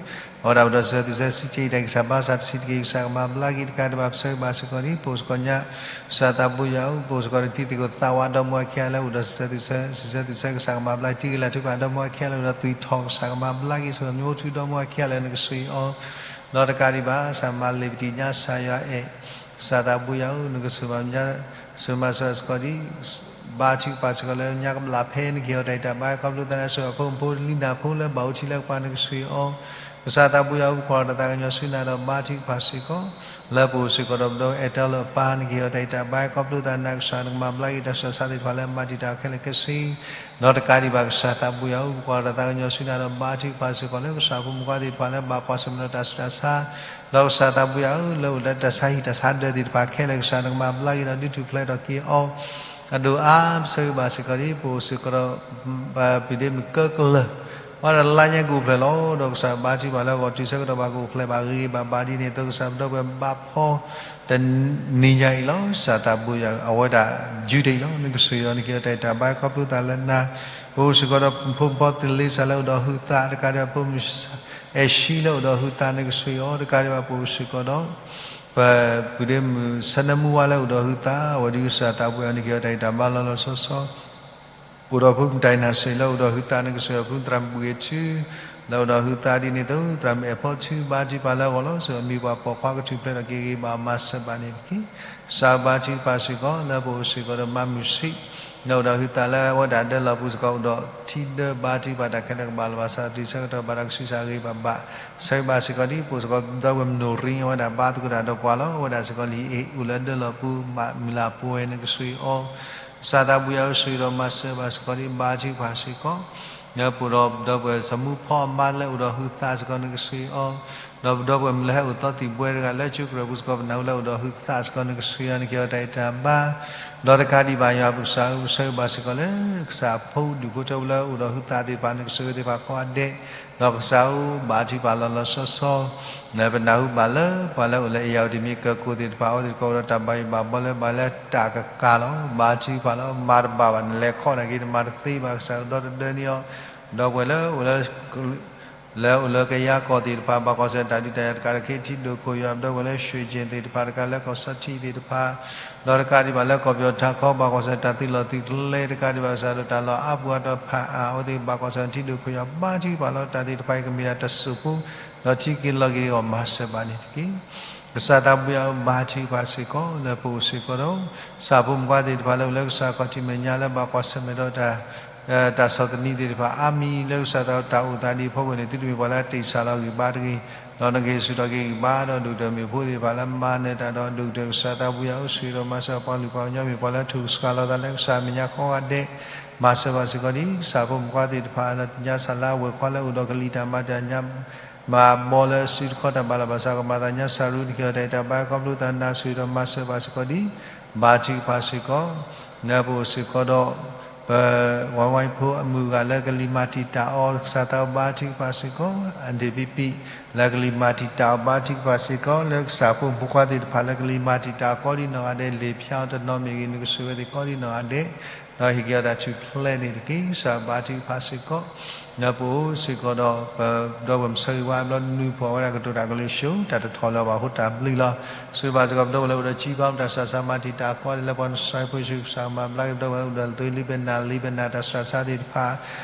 အဝဲဒၣ်အိၣ်ဒီးစံးဆၢသူၣ်ဆၢ စံးဆၢတၢ်ဂံၢ်စၢ်ဘါစၢ် တဆံးတက့ၢ် ကစၢ်ကမၤဘျါက့ၤတကးဒံးဘၣ် ပဆိၣ်ဂ့ၤဘၣ်စ့ၢ်ကီးဒံး ပအိၣ်စ့ၢ်ကီးညါ ကစၢ်သးဘိယွၤဧၢ ပအိၣ်စ့ၢ်ကီးဒီးတံၤသကိးသးဝးဒီမါဝၤခံဂၤလၢအိၣ်ဒီးစံးဆၢသူၣ်ဆၢ စံးဆၢသူၣ်ဆၢ ကစၢ်ကမၤဘျါ တံၤဂ့ၤလၢ်ထူၣ်ဖးဒီမါဝၤခံဂၤလၢအိၣ်ဒီးသွံၣ်ထီၣ် ကစၢ်ကမၤဘျါက့ၤ ဆိၣ်ဂ့ၤမ့ၢ်အိၣ်ထူဒီမါဝၤခံဂၤလၢနကဆိၣ်ဂ့ၤအီၤ ဒီးတကးဒံးဘၣ် ကစၢ်မၤလ့ၤပတံၢ်ညါ ကစၢ်ယွၤအဲၣ် ကစၢ်သးဘိယွၤဧၢ နကဆိၣ်ဂ့ၤဘၣ်မၤစၢၤစ့ၢ်ကီးဒံး ဘါထုကဖၣ်စ့ၢ်ကီးလၢညါကဘျၣ်ဖဲ နကဟ့ၣ်အီၤတၢ်အဲၣ်တၢ်ဘါ ခီဖျိသးန့ၣ်ဆိၣ်ဂ့ၤအဖိမုၣ်ဖိလံနၢ်ဖိလၢဘၣ်အိၣ်ထံလၢကပၤ နကဆိၣ်ဂ့ၤအီၤ ကစၢ်သးဘိယွၤဧၢ ပကွၢ်တၢ်သးကညီၤဆူနၤဒီးဘါထုကဖၣ်စ့ၢ်ကီး လၢပအိၣ်စ့ၢ်ကီးဒီးပဒီပုၢ်ဝဲၢ်အဲၣ်တီလၢအပၢ် နကဟ့ၣ်အီၤတၢ်အဲၣ်တၢ်ဘါ ခီဖျိသးန့ၣ် ကစၢ်နကမၤဘျါက့ၤတၢ်ဆူးတၢ်ဆါသ့ၣ်တဖၣ်လၢမၤတံာ်တာ်ခဲလၢာ်ခဲဆ့ ဒီးတကးဒံးဘၣ် ကစၢ်သးဘိယွၤဧၢ ပကွၢ်တၢ်သးကညီၤဆူနၤဒီးဘါထုကဖၣ်စ့ၢ်ကီးလၢကစၢ်ဖိမုၣ်ဖိခွါသ့ၣ်တဖၣ်လၢဘၣ်ကွၢ်ဆၢၣ်မဲာ်ဒီးတၢ်ဆူးတၢ်ဆါ ဒီးကစၢ်သးဘိယွၤဧၢ လၢအိၣ်လၢတၢ်ဆါဟံၣ်တၢ်ဆါဒၢးသ့ၣ်တဖၣ်ခဲလၢာ် ကစၢ်နကမၤဘျါက့ၤဒီးဒုးထူၣ်ဖျဲးထီၣ်က့ၤအီၤ အဒိၣ်အါ ပဆိၣ်ဂ့ၤဘၣ်စ့ၢ်ကီးဒံး ပအိၣ်စ့ၢ်ကီးဒီး ပပုၢ်ဒ့မုၣ်ကၢကလၢာ် ပှၤတလါညါကအိၣ်ဖျဲၣ်လီၤ ဒီးကစၢ်ဘါထုကဖၣ်လၢအဂီၢ်တုၤဆၢကတီၢ်ဘၣ်ကအိၣ်ဖျဲၣ်ဘၣ်ဂ့ၤဂ့ၤဘၣ်ဘၣ်ဒ်န့ၣ်အသိး ကစၢ်ပဒီပုၢ်ဝဲၢ်ဘၣ်ဖီ တနံၤညါအံၤလီၤ ကစၢ်သးဘိယွၤ အဝဲဒၣ်ယုၢ်တအံၤလီၤ နကဆိၣ်ဂ့ၤအီၤ နကဟ့ၣ်အီၤတၢ်အဲၣ်တၢ်ဘါ ခီဖျိသးလၢနၤ ပအိၣ်စ့ၢ်ကီးဒီးဖိမုၣ်ဖိသလ့စၢ်လၢအိၣ်ဒီးဟုသးတကးဒံးဘၣ် ဖိမုၣ်အဲၣ်ၡံလၢအိၣ်ဒီးဟုသး နကဆိၣ်ဂ့ၤအီၤ တကးဒံးဘၣ် ပအိၣ်စ့ၢ်ကီးဒီး ပပုၢ်ဒ့မုၣ်ဆၢနၢမူဝါလၢအိၣ်ဒီးဟုသး အဝဲဒၣ်ကစၢ်သးဘိယွၤ နကဟ့ၣ်အီၤတၢ်အဲၣ်တၢ်ဘါလီၤလီၤဆီဆီ ပအိၣ်ဒီးဖိမုၣ်တၢ်အံၤနၢ်စ့ၢ်လၢအိၣ်ဒီးဟုသး နကဆိၣ်ဂ့ၤအီၤ ဖိမုၣ်သရၣ်မုၣ်ဘှံးထူ လၢအိၣ်ဒီးဟုသးဒ်န့ၣ်အသိး သရၣ်မုၣ်အဲၣ်ဖီထူ ဘါထုကဖၣ်လၢအဂီၢ်လီၤ ဆိၣ်ဂ့ၤအမံၤပှၤပိာ်ခွါကထူၣ်ဖျဲးထီၣ်က့ၤဂ့ၤဘၣ်မၤစၢၤဘၣ်န့ၣ်တက့ၢ် ကစၢ်ဘါထုကဖၣ်စ့ၢ်ကီး လၢပအိၣ်စ့ၢ်ကီးဒီးမါမုၢ်ဆံး လၢအိၣ်ဒီးဟုသးလၢအဝဲဒၣ်ဒၢလီၤပူၤစ့ၢ်ကီး အိၣ်ဒီးထံဒၢဘါထုကဖၣ်တၢ်ခဲလၢာ်ကဘၣ်လီၤဘၣ်စး တုၤဆၢကတီၢ်ဘၣ်ဒီးကဆံးစၢ်ဂ့ၤဘၣ်ဘၣ် ဆိၣ်ဂ့ၤဘၣ်စ့ၢ်ကီးဒ် ပအိၣ်စ့ၢ်ကီးဒီပုၢ်ဝဲၢ်မုၣ်နီၣ်ရံ အဝဲဒၣ်ဘါသကိးတၢ်ဒီးပှၤလီၤ အဝဲဒၣ်စ့ၢ်ကီးလံာ်အ့ၣ် အိၣ်လၢဒၢလီၤပူၤ ဘၣ်မုၢ်လၢ်ပှဲၤ နကဆိၣ်ဂ့ၤအီၤ ကစၢ်သးဘိယွၤဧၢ ဆိၣ်ဂ့ၤဒီးမၤစၢၤဘၣ်စ့ၢ်ကီးဒ် ဘါထုကဖၣ်စ့ၢ်ကီး လၢပအိၣ်ဒီးပဒီပုၢ်ဝဲၢ်စီၤမူဖီအမါလၢအိၣ်ဒီးဟုသးစ့ၢ်ကီး နကဆိၣ်ဂ့ၤအီၤ ဒီးပဒီပုၢ်ဝဲၢ်မုၣ်လၢဟဲအိၣ်သီသံၣ်ဘှဲတဂၤလၢကၠိကရၢၢ်ပူၤစ့ၢ်ကီး ပနၢ်ဟူလၢအိၣ်ဒီးဟုသးစ့ၢ်ကီး နကဆိၣ်ဂ့ၤအီၤ နကဟ့ၣ်အီၤတၢ်အဲၣ်တၢ်ဘါ ဒီးတကးဒံးဘၣ်ယွၤပကစၢ်ဧၢ ပဆိၣ်ဂ့ၤဘၣ်စ့ၢ်ကီးလၢ ကစၢ်ဖိဒူၣ်ဖိထၢဖိလၢအိၣ်ဒီးဟုသးသ့ၣ်တဖၣ် နကဆိၣ်ဂ့ၤသ့ၣ်တဖၣ်ကိးဂၤဒဲး ဒီးကစၢ်ဧၢ ဘါထုကဖၣ်လီၤလီၤဆီဆီ လၢပနၢ်ဟူဘၣ်လၢ ပှၤလၢအိၣ်လၢအ့ၣ်ယၣ်ဝတံၣ်မ့ၢ်ကၢၢ်ခိၣ်သ့ၣ်တဖၣ် အဝဲသ့ၣ်တဖၣ်အိၣ်ဒီးတၢ်ဘၣ်ယိၣ်ဘၣ်ဘှီလၢဘၣ်လၢတၢ်ကကၤလီၤ ဘါထုကဖၣ်လီၤ မၤတဘၣ်ဘၣ် နလဲၤခီၣ်နာ်က့ၤ နမၤတသ့ဘၣ် ကစၢ်ဒီတဒၢန့ၢ်အီၤ ဒီပုၢ်ဝဲၢ်လၢအိၣ်လၢ လၢအိၣ်လၢကယၤကီၢ်သ့ၣ်တဖၣ် ဘၣ်ကွၢ်ဆၢၣ်တၢ်ဒုးတၢ်ယၤတကးဒီး ခ့ထံဒိၣ်ခိၣ်ယွၤ ဒီပုၢ်ဝဲၢ်လၢ ရွှေကျင် သ့ၣ်တဖၣ်တကး လၢကီၢ်စီထံသ့ၣ်တဖၣ် ဒီးတကးဒံးဘၣ်လၢကီၢ်ပယီၤထးခီ ဘၣ်ကွၢ်ဆၢၣ်တၢ်သုးလီၢ်သုးကျဲတကးဒံးဘၣ် ကစၢ်ဒီးတၢ်လီၢ်အါပူၤအါတီၤဖးအါ အဝဲသ့ၣ်ဘၣ်ကွၢ်ဆၢၣ်ထံဒိၣ်ခိၣ်ယွၤ ဘါထုကဖၣ်လီၤ တၢ်သ့ၣ်တဖၣ်အံၤကမ့ၢ်ဒၣ်တၢ်စိၣ်ဖိ ဒီးထံက့ၤလီၤက့ၤအဂီၢ်မၤစၢၤဘၣ်န့ၣ်တက့ၢ်. ကစၢ်သးဘိယွၤဧၢ ဘါထုကဖၣ်စ့ၢ်ကီး လၢပအိၣ်စ့ၢ်ကီးဒီး ကစၢ်ဖိမုၣ်ဖိခွါသ့ၣ်တဖၣ်လၢအိၣ်လၢကစၢ်ခီၣ်ထံးမဲာ်ညါလၢဘၣ်ကွၢ်ဆၢၣ်မဲာ်ဒီးတၢ် တၢ်ဆီၣ်သနံးသ့ၣ်တဖၣ် အါမံၤလၢကစၢ်သးတၢ်အိၣ်သးဒ်အဖီခိၣ်န့ၣ် သုတမ့ၢ်ပှၤလၢတ့ၢ်ဆၣ်လီၤဂံၢ်ဘါတဂ့ၤ, ဒီးနကဟ့ၣ်ဆူၣ်ထီၣ်က့ၤဂံၢ်ဘါ ဒီးဒိၣ်ကတၢၢ်မ့ၢ်ဖိသ့ၣ်တဖၣ်လၢမၤနၢၤတၢ်ဒီးဒိၣ်ကတၢၢ်ကစၢ်သးဘိယွၤဧၢ ဆိၣ်ဂ့ၤဒီးမၤစၢၤပှၤလုၢ်ပှၤကညီမ့ၢ်ပှၤလၢထိၣ်ကစှၤလီၤသးလၢကစၢ်မဲာ်ညါကိးဂၤဒဲး, မၤစၢၤဘၣ်စ့ၢ်ကီးဒ်ကစၢ်ဖိမုၣ်ဖိခွါသ့ၣ်တဖၣ် ညါဆၣ်လၢအဝဲၢ်ခွါလၢအိၣ်ဒီးကလံၤတၢ်မၤတၢ်ညါ မၤဘီလၢစုတခီတၢ်ဘၣ်လီၤဘၣ်စး ကမၤသးညါစၢ်ရူ နကဟ့ၣ်အီၤတၢ်အံၤတၢ်ဘါ ခီဖျိသးနၤ ဆိၣ်ဂ့ၤဒီးမၤစၢၤဘၣ်စ့ၢ်ကီးဒံး ဘါထုကဖၣ်စ့ၢ်ကီး လၢပအိၣ်စ့ၢ်ကီးဒီး ပဝဲဝဲဖိအမုၢ်ဂၤလၢကလံၤမၤတံာ်တာ်အီၤ ကစၢ်သးဘါထုကဖၣ်စ့ၢ်ကီး အဒ့ၣ်ပံပံ လၢကလံၤမၤတံာ်တာ်အီၤ ဘါထုကဖၣ်စ့ၢ်ကီး လၢကစၢ်ဖိမုၣ်ဖိခွါသ့ၣ်တဖၣ်လၢကလံၤမၤတံာ်တာ်အီၤကိးဒံးနီၢ်ဂၤဒဲး လ့ၣ်ဖၠါအီၤတနီၤမ့ၢ်ဂ့ၤ နကဆိၣ်ဂ့ၤဝဲသ့ၣ်ကိးဒံးနီၢ်ဂၤဒဲး ဒီးဟ့ၣ်က့ၤအီၤတၢ်ထူၣ်ဖျဲးန့ၣ်တက့ၢ်. ကစၢ်ဘါထုကဖၣ်စ့ၢ်ကီး လၢပအိၣ်စ့ၢ်ကီးဒီး ပဒီပုၢ်ဝဲၢ်မုၢ်ဆၢဂ့ၤဝါဘျီနုာ်ဖှိၣ်ဝဲဒၣ်ကတိၤတၢ်ကလုာ်ဆိ တၢ်တထီၣ်လၢၤဘၣ်အဃိတၢ်ဘျုးလီၤ. ဆိၣ်ဂ့ၤဘၣ်စ့ၢ်ကီးပဒီပုၢ်ဝဲၢ်လၢအိၣ်ဒီး ကံကီ တၢ်ဆူးတၢ်ဆါမၤတံာ်တာ်အီၤကိးဒံး လၢပှၤနဆှၢဖိဆူၣ် ကစၢ်ကမၤဘျါက့ၤပဒီပုၢ်ဝဲၢ်လၢအိၣ်ဒီးလၢသွ့လံဘဲနၤ လံဘဲနၤ တၢ်ဆူးတၢ်ဆါသ့ၣ်တဖၣ်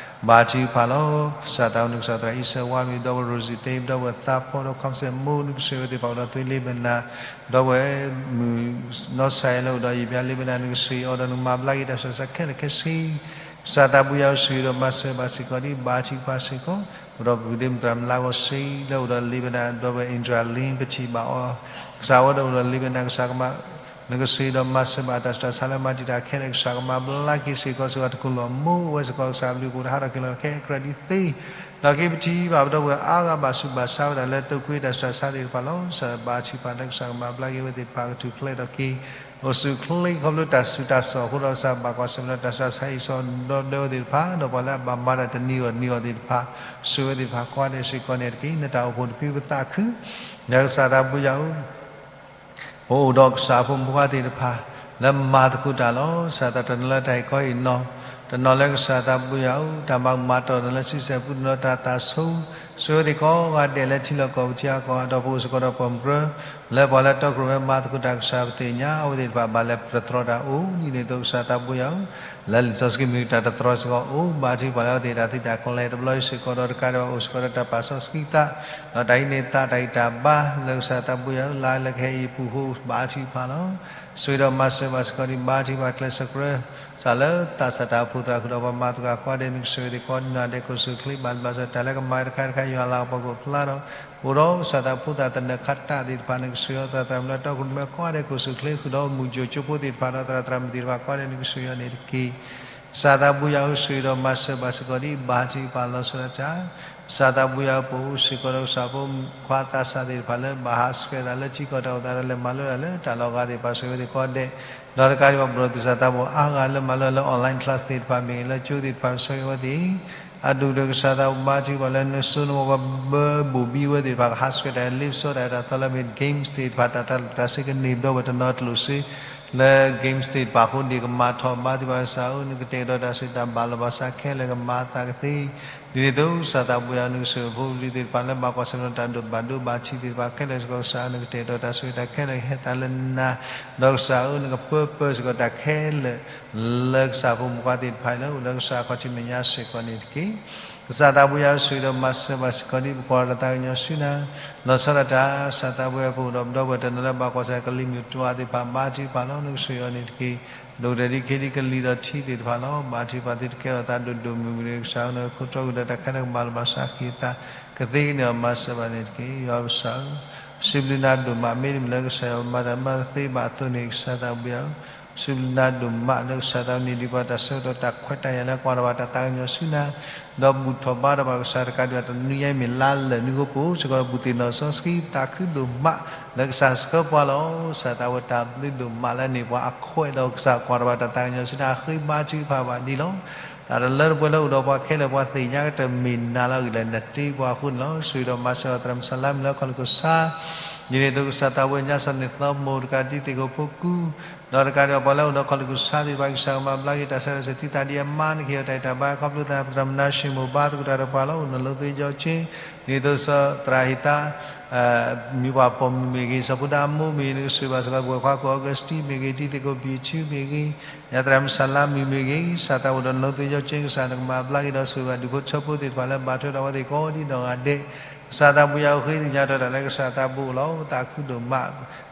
ဘါထုကဖၣ်လီၤ. ကစၢ်သးအိၣ်နကစၢ်သရၣ်အံၤစၢၤဝါမံၤ ဒီပုၢ်ဝဲၢ်ရိၣ်စံၣ်သ့ ဒီပုၢ်ဝဲၢ်သးဖီဒီး ခီၣ်စဲၣ်မိၢ် နကဆိၣ်ဂ့ၤဝဲသ့ၣ်တဖၣ်အိၣ်ဒီးသွ့လံဘဲနၤ ဒီပုၢ်ဝဲၢ်မုၣ်နီၢ်ဆါယဲလၢအိၣ်ဒီးယံာ်ဘျါလံဘဲနၤ နကဆိၣ်ဂ့ၤအီၤဒီးနကမၤဘျါက့ၤတၢ်ဆူးတၢ်ဆါခဲလၢာ်ခဲဆ့ ကစၢ်သးဘိယွၤဧၢ ဆိၣ်ဂ့ၤဒီးမၤစၢၤဘၣ်စ့ၢ်ကီးဒံး ဘါထုကဖၣ်စ့ၢ်ကီး ပဒီပုၢ်ဝဲၢ်ဒ့မုၣ်သရၣ်မုၣ်လါဂီၤစ့ လၢအိၣ်ဒီးလံဘဲနၤ ဒီပုၢ်ဝဲၢ်အ့ၣ်ဒြၤလ့ ပထံၣ်ဘၣ်အီၤ ကစၢ်ဝဲဒီးအိၣ်ဒီးလံဘဲနၤ ကစၢ်ကမၤ နကဆိၣ်ဂ့ၤဒီးမၤစၢၤဘၣ်တၢ်ဆူးတၢ်ဆါလၢမၤတံာ်တာ်ခဲလၢာ် ကစၢ်ကမၤဘျါက့ၤစ့ၢ်ကီး စ့ၢ်ကီးတကူၣ်လီၤမိၢ်ဝဲစ့ၢ်ကီး ကစၢ်အဘျုးအဖှိၣ်တဟးထီၣ်က့ၤလီၤခဲအံၤကြၢးဒ်သ့ ဒီးက့ၤပထံၣ်ဘၣ်ပဒီပုၢ်ဝဲၢ်အါဂၤဘၣ်ဆူးဘၣ်ဆါဝဲဒၣ်လၢတိာ်ကွံာ်တၢ်ဆူးတၢ်ဆါသ့ၣ်တဖၣ်လီၤ. ကစၢ်ဘါထုကဖၣ်လၢကစၢ်ကမၤဘျါက့ၤဝဲသ့ၣ်တဖၣ် ကထူၣ်ဖျဲးဒီးက့ၤ အိၣ်ဆူၣ်အိၣ်ချ့ခီဖျိတၢ်ဆူးတၢ်ဆါအဃိဒီး ကစၢ်ဘၣ်ကွၢ်ဆၢၣ်မဲာ်ဒီးတၢ်ဆူးတၢ်ဆါဟံးစိဒီးဒၢဝဲသ့ၣ်တဖၣ် ဒီးပှၤလၢအဘၣ်မၤတၢ်တနံၤဂီၢ်နံၤဂီၢ်သ့ၣ်တဖၣ် ဆိၣ်ဂ့ၤဝဲသ့ၣ်တဖၣ်ကိးဂၤဒဲးစ့ၢ်ကီးန့ၣ်တက့ၢ်. နတၢ်အိၣ်ဖှိၣ်တဖုပသးခု ဒီးကစၢ်သးဘိယွၤဧၢ ပအိၣ်ဒီးကစၢ်ဖိမုၣ်ဖိခွါသ့ၣ်တဖၣ် လၢမၤသကိးတၢ်လီၤ. ကစၢ်သးတနီၤလၢတၢ်ဟ့ၣ်ခီဟ့ၣ်နီၤ, တနီၤလၢကစၢ်သးဘိယွၤဧၢ တၢ်မၤမၤတီၢ် တနီၤလၢဆံဆဲၣ်ပူ တနီၤတၢ်သးဆိ, ဆိၣ်ဂ့ၤဝဲသ့ၣ်ကိးဂၤဒဲးလၢထံလီၢ်ကီၢ်ပူၤထံအကီၢ် ဒီးပအိၣ်စ့ၢ်ကီးဒီးပိာ်မုၣ်ကရၢ လၢပှၤလၢတီခိၣ်ရိၣ်မဲမၤသကိးတၢ်ကစၢ်ပသ့ၣ်ညါ အဝဲသ့ၣ်တဖၣ်ဘၣ်လဲၤတတြီတၢ်အိၣ် ဒ်န့ၣ်အသိးကစၢ်သးဘိယွၤဧၢ လၢလံာ်စီဆှံမ့ၢ်တၢ်တတြီစ့ၢ်ကီးအိၣ် ဘါထုကဖၣ်လၢအဝဲသ့ၣ်တၢ်သုးတၢ်ကျဲၤတဘျီအံၤစ့ၢ်ကီး ဒီးတကးဒံးဘၣ်အိၣ်စ့ၢ်ကီးဒီးတၢ်ပာ်စီဆှံသး ဒီးတၢ်ဟံးန့ၢ်သးတၢ်ဂံၢ်တၢ်ဘါ လၢကစၢ်သးဘိယွၤဧၢ လၢလၢကဟဲအံၤအပူၤအဃိ ဘါထုကဖၣ်လီၤ. ဆိၣ်ဂ့ၤဒီးမၤစၢၤဘၣ်စ့ၢ်ကီးဒံး ဘါထုကဖၣ်ကျဲးစၢးကြၢး ကစၢ်လၢသးစၢ်တၢ်အိၣ်ဖှိၣ်သရၣ်ဃုာ်ဒီးပှၤမၤသကိးကိးဂၤဒဲး နကဆိၣ်ဂ့ၤသ့ၣ်ကိးဒံးနီၢ်ဂၤဒဲး ကအိၣ်ဆူၣ်အိၣ်ချ့ဘၣ်ဘျးစၢၤ တၢ်လၢကမၤတခါတခါယွၤလၤကပီၤကအိၣ်ဖျါဒီး အိၣ်ဒီးကစၢ်သးဖိသၣ်သနၢၣ်ခါတၢ်သ့ၣ်တဖၣ် နကဆိၣ်ဂ့ၤအီၤ သရၣ်သရၣ်မုၣ်လၢတီခိၣ်ရိၣ်မဲကိးဂၤဒဲး ကအိၣ်ဆူၣ်အိၣ်ချ့ဃုာ်ဒီးမုၢ်ကၠိကၠိဖိသ့ၣ်တဖၣ်ဒီးသရၣ်သရၣ်မုၣ်သ့ၣ်တဖၣ်ကိးဂၤဒဲး နကဆိၣ်ဂ့ၤအီၤန့ၣ်တက့ၢ်. ကစၢ်သးဘိယွၤဧၢ ဆိၣ်ဂ့ၤဒီးမၤစၢၤဘၣ်စ့ၢ်ကီးဒံး ဘါထုကဖၣ်လီၤဆီဒၣ်တၢ် ကစၢ်သးဘိယွၤဧၢ ပအိၣ်စ့ၢ်ကီးဒီးကစၢ်ဖိခွါသးစၢ်သ့ၣ်တဖၣ်လၢ ဘၣ်ဟးဆှဲးသးလၢထံကီၢ်တၢ်အိၣ်သးဒီးလဲၤမၤလိတၢ်လၢတၢ်လီၢ်အဂၤသ့ၣ်တဖၣ် ဆိၣ်ဂ့ၤဝဲသ့ၣ်ကိးဂၤဒဲး ဒီးတကးဒံးဘၣ် ပဒိၣ်သုးစၢ်သးဘိအါဂၤလၢမၤလိလၢ online class သ့ၣ်တဖၣ်မ့ၢ်ဂ့ၤ လၢကၠိသ့ၣ်တဖၣ် ဆိၣ်ဂ့ၤဝဲသ့ၣ် အဒိၣ်ဒီးကစၢ်သးဘိ ဘါထုကဖၣ်လၢနစိနဝီကဘၢဘိၣ်ဘံဝဲသ့ၣ်တဖၣ် ကဟးဆှဲးတၢ်လ့ပစီတၢ်တၢ်သီလၢမ့ၢ် games သ့ၣ်တဖၣ် တၢ်တၢ်လိၣ်တၢ်ဆ့ကန့ၢ်ဘျီဝဲတနီၤတလိၣ်စ့ လၢ games သ့ၣ်တဖၣ်အဃိန့ၣ် ကမၤထီၣ်ဘါသ့ၣ်တဖၣ် ကစၢ်ဧၢ နကတဲာ်ကတီၤတၢ်ဆိၣ်ဂ့ၤတၢ်ဘၣ်လီၤဘၣ်စးခဲလၢာ်ကမၤအသးကသ့ ဒ်န့ၣ်အသိး ကစၢ်သးဘိယွၤ နကဆိၣ်ဂ့ၤဖိပလံၤသ့ၣ်တဖၣ်လၢဘၣ်ကွၢ်ဆၢၣ်မဲာ်တၢ်ဒိၣ်ဘၣ်ဒိဘၣ်ထံးသ့ၣ်တဖၣ်ခဲလၢာ်စ့ၢ်ကီး ကစၢ်ဧၢ နကတဲာ်ကတီၤတၢ်ဆိၣ်ဂ့ၤတၢ်ခဲလၢာ်ကဟဲသးလၢနၤ ဒီးကစၢ်ဧၢ နကပၢပၢစ့ၢ်ကီးတၢ်ခဲလၢာ် လၢကစၢ်ဖိမုၣ်ဖိခွါသ့ၣ်တဖၣ်အံၤလၢအိၣ်လၢကစၢ်အခီၣ်ထံးမဲာ်ညါစ့ၢ်ကီးန့ၣ်တက့ၢ်. ကစၢ်သးဘိယွၤ ဆိၣ်ဂ့ၤဒီးမၤစၢၤဘၣ်စ့ၢ်ကီးဒံး ပကွၢ်တၢ်သးကညီၤဆူနၤ လီၤဆီဒၣ်တၢ် ကစၢ်သးဘိယွၤ ပအိၣ်ဒီးပဒီပုၢ်ဝဲၢ်တနီၤလၢဘၣ်ကွၢ်ဆၢၣ်မဲာ် ကလံၤမုၢ်တွၤသ့ၣ်တဖၣ် ဘါထုကဖၣ်လီၤ နကဆိၣ်ဂ့ၤအီၤန့ၣ်တက့ၢ်. ဒိၣ်ကတၢၢ်ဒ်ခ့ဒံးကလံၤဒီးထံသ့ၣ်တဖၣ်လီၤ ဘါထုကဖၣ်သုတကဲထီၣ်သးဒိၣ်ဒိၣ်မုၢ်မုၢ်ဒီး ကစၢ်ဧၢ နကခိၣ်တီကွံာ်ဒီးတၢ်ခဲလၢာ်ကဘၣ်လီၤဘၣ်စးက့ၤအသး ကသ့ကန့ၢ်အီၤမၤစၢၤဘၣ်န့ၣ်တက့ၢ်. ယွၤပကစၢ်ဧၢ စံးဘျုးနၤဒိၣ်မး မ့တမ့ၢ်လၢကစၢ်ယွၤမၤတၢ်မၤတသ့ဘၣ်အသိးန့ၣ် ကစၢ်သးဘိယွၤဧၢ စံးဘျုးနၤဒိၣ်မးလၢကစၢ်သးဘိန့ၣ် ဒ်ပှၤတၢ်ဆၢကတီၢ်တၢ်ခွဲးတၢ်ယာ်လၢကွၢ်ထီၣ်ဘၣ်တၢ်သးကညီၤဆူနၤ ဒီးဘူၣ်ထီၣ်ဘါထီၣ်ဘၣ်ကစၢ်တကးဒံးဘၣ် တနွံညါအံၤမ့ၢ်လါလၢာ်နွံအဃိ ပအိၣ်စ့ၢ်ကီးဒီးဘူၣ်သ့ၣ်နီၣ်စီဆှံသးခုဒိၣ်မး လၢကစၢ်ဆှၢပှၤလီၤ. ကစၢ်သးဝဲတၢ်ဘျုးဒိၣ်မးလၢန့ၢ်ပှၤအခွဲးဒီးကစၢ်ကွၢ်ထီၣ်ဘၣ်တၢ်သးကညီၤဆူနၤ ဃ့ဘါထုကဖၣ်ဘၣ်ဒံးလီၤ. တၢ်တလၢတပှဲၤလၢအိၣ်ဒီးပှၤခဲလၢာ်ပှၤသ့ၣ်ညါကတၢၢ်မ့ၢ်နၤလီၤဂ့ၤလၢနတ့ပှၤအဃိန့ၣ်လီၤ. ဆိၣ်ဂ့ၤဒီးမၤစၢၤအီၤသရၣ်မုၣ်စၢ်လါမုၣ်လၢခီၣ်လ့ၢ်ခိၣ်ဆါ ဒ်န့ၣ်အသိးကစၢ်သးဘိညါစၢ်န့ၣ်သီမိၢ်တကးဒံးသ့ၣ်ခိၣ်ဖိကူ ဒီးတကးဒံးပှၤလၢအိၣ်ဒီးခီၣ်လ့ၢ်ခိၣ်ဆါသ့ၣ်တဖၣ် ကစၢ်ကမၤဘျါက့ၤတၢ်ဆၢတၢ်ဆၢ သုသးဒံးအမါ နကဟ့ၣ်အီၤတၢ်ဂံၢ်တၢ်ဘါ ခီဖျိသရၣ်မုၣ်နါၡ့မိၢ်ဘါသကိးတၢ်ဒီးပှၤလီၤ အိၣ်နီၢ်လိသ့ကၠီကၠ့ ဒ်သိးစီၤသရၣ်ဟ့ၣ်သါ မံၤပှၢ်ပိာ်မုၣ်မ့ၢ်ဂ့ၤ စီၤဖိဒါအမိၢ်မ့ၢ်ဂ့ၤ နကဆိၣ်ဂ့ၤဘၣ်စ့ၢ်ကီး ပဝဲခွါကိးအီကူးစတံမ့ၢ်ဂ့ၤ တံၤသကိးဘံၣ်ထူမ့ၢ်ဂ့ၤ ယၤသရၣ်မုၣ်စၢ်လါမုၣ်မ့ၢ်ဂ့ၤ ကစၢ်သးအိၣ်ဒီးနီၢ်လိသ့ကၠီကၠ့ ကစၢ်နကမၤဘျါက့ၤဒီးဆိၣ်ဂ့ၤဘၣ်ဒူၣ်ဖိထၢဖိသ့ၣ်တဖၣ်လၢဘၣ်ထွဲဒီးအဝဲသ့ၣ်ကိးဒံးနီၢ်ဂၤဒဲး ကစၢ်သးဘိယွၤဧၢ ဃ့ကညးဒီးတၢ်လၢကစၢ်သးဘိအိၣ်လီၤ သးခုဒိၣ်မး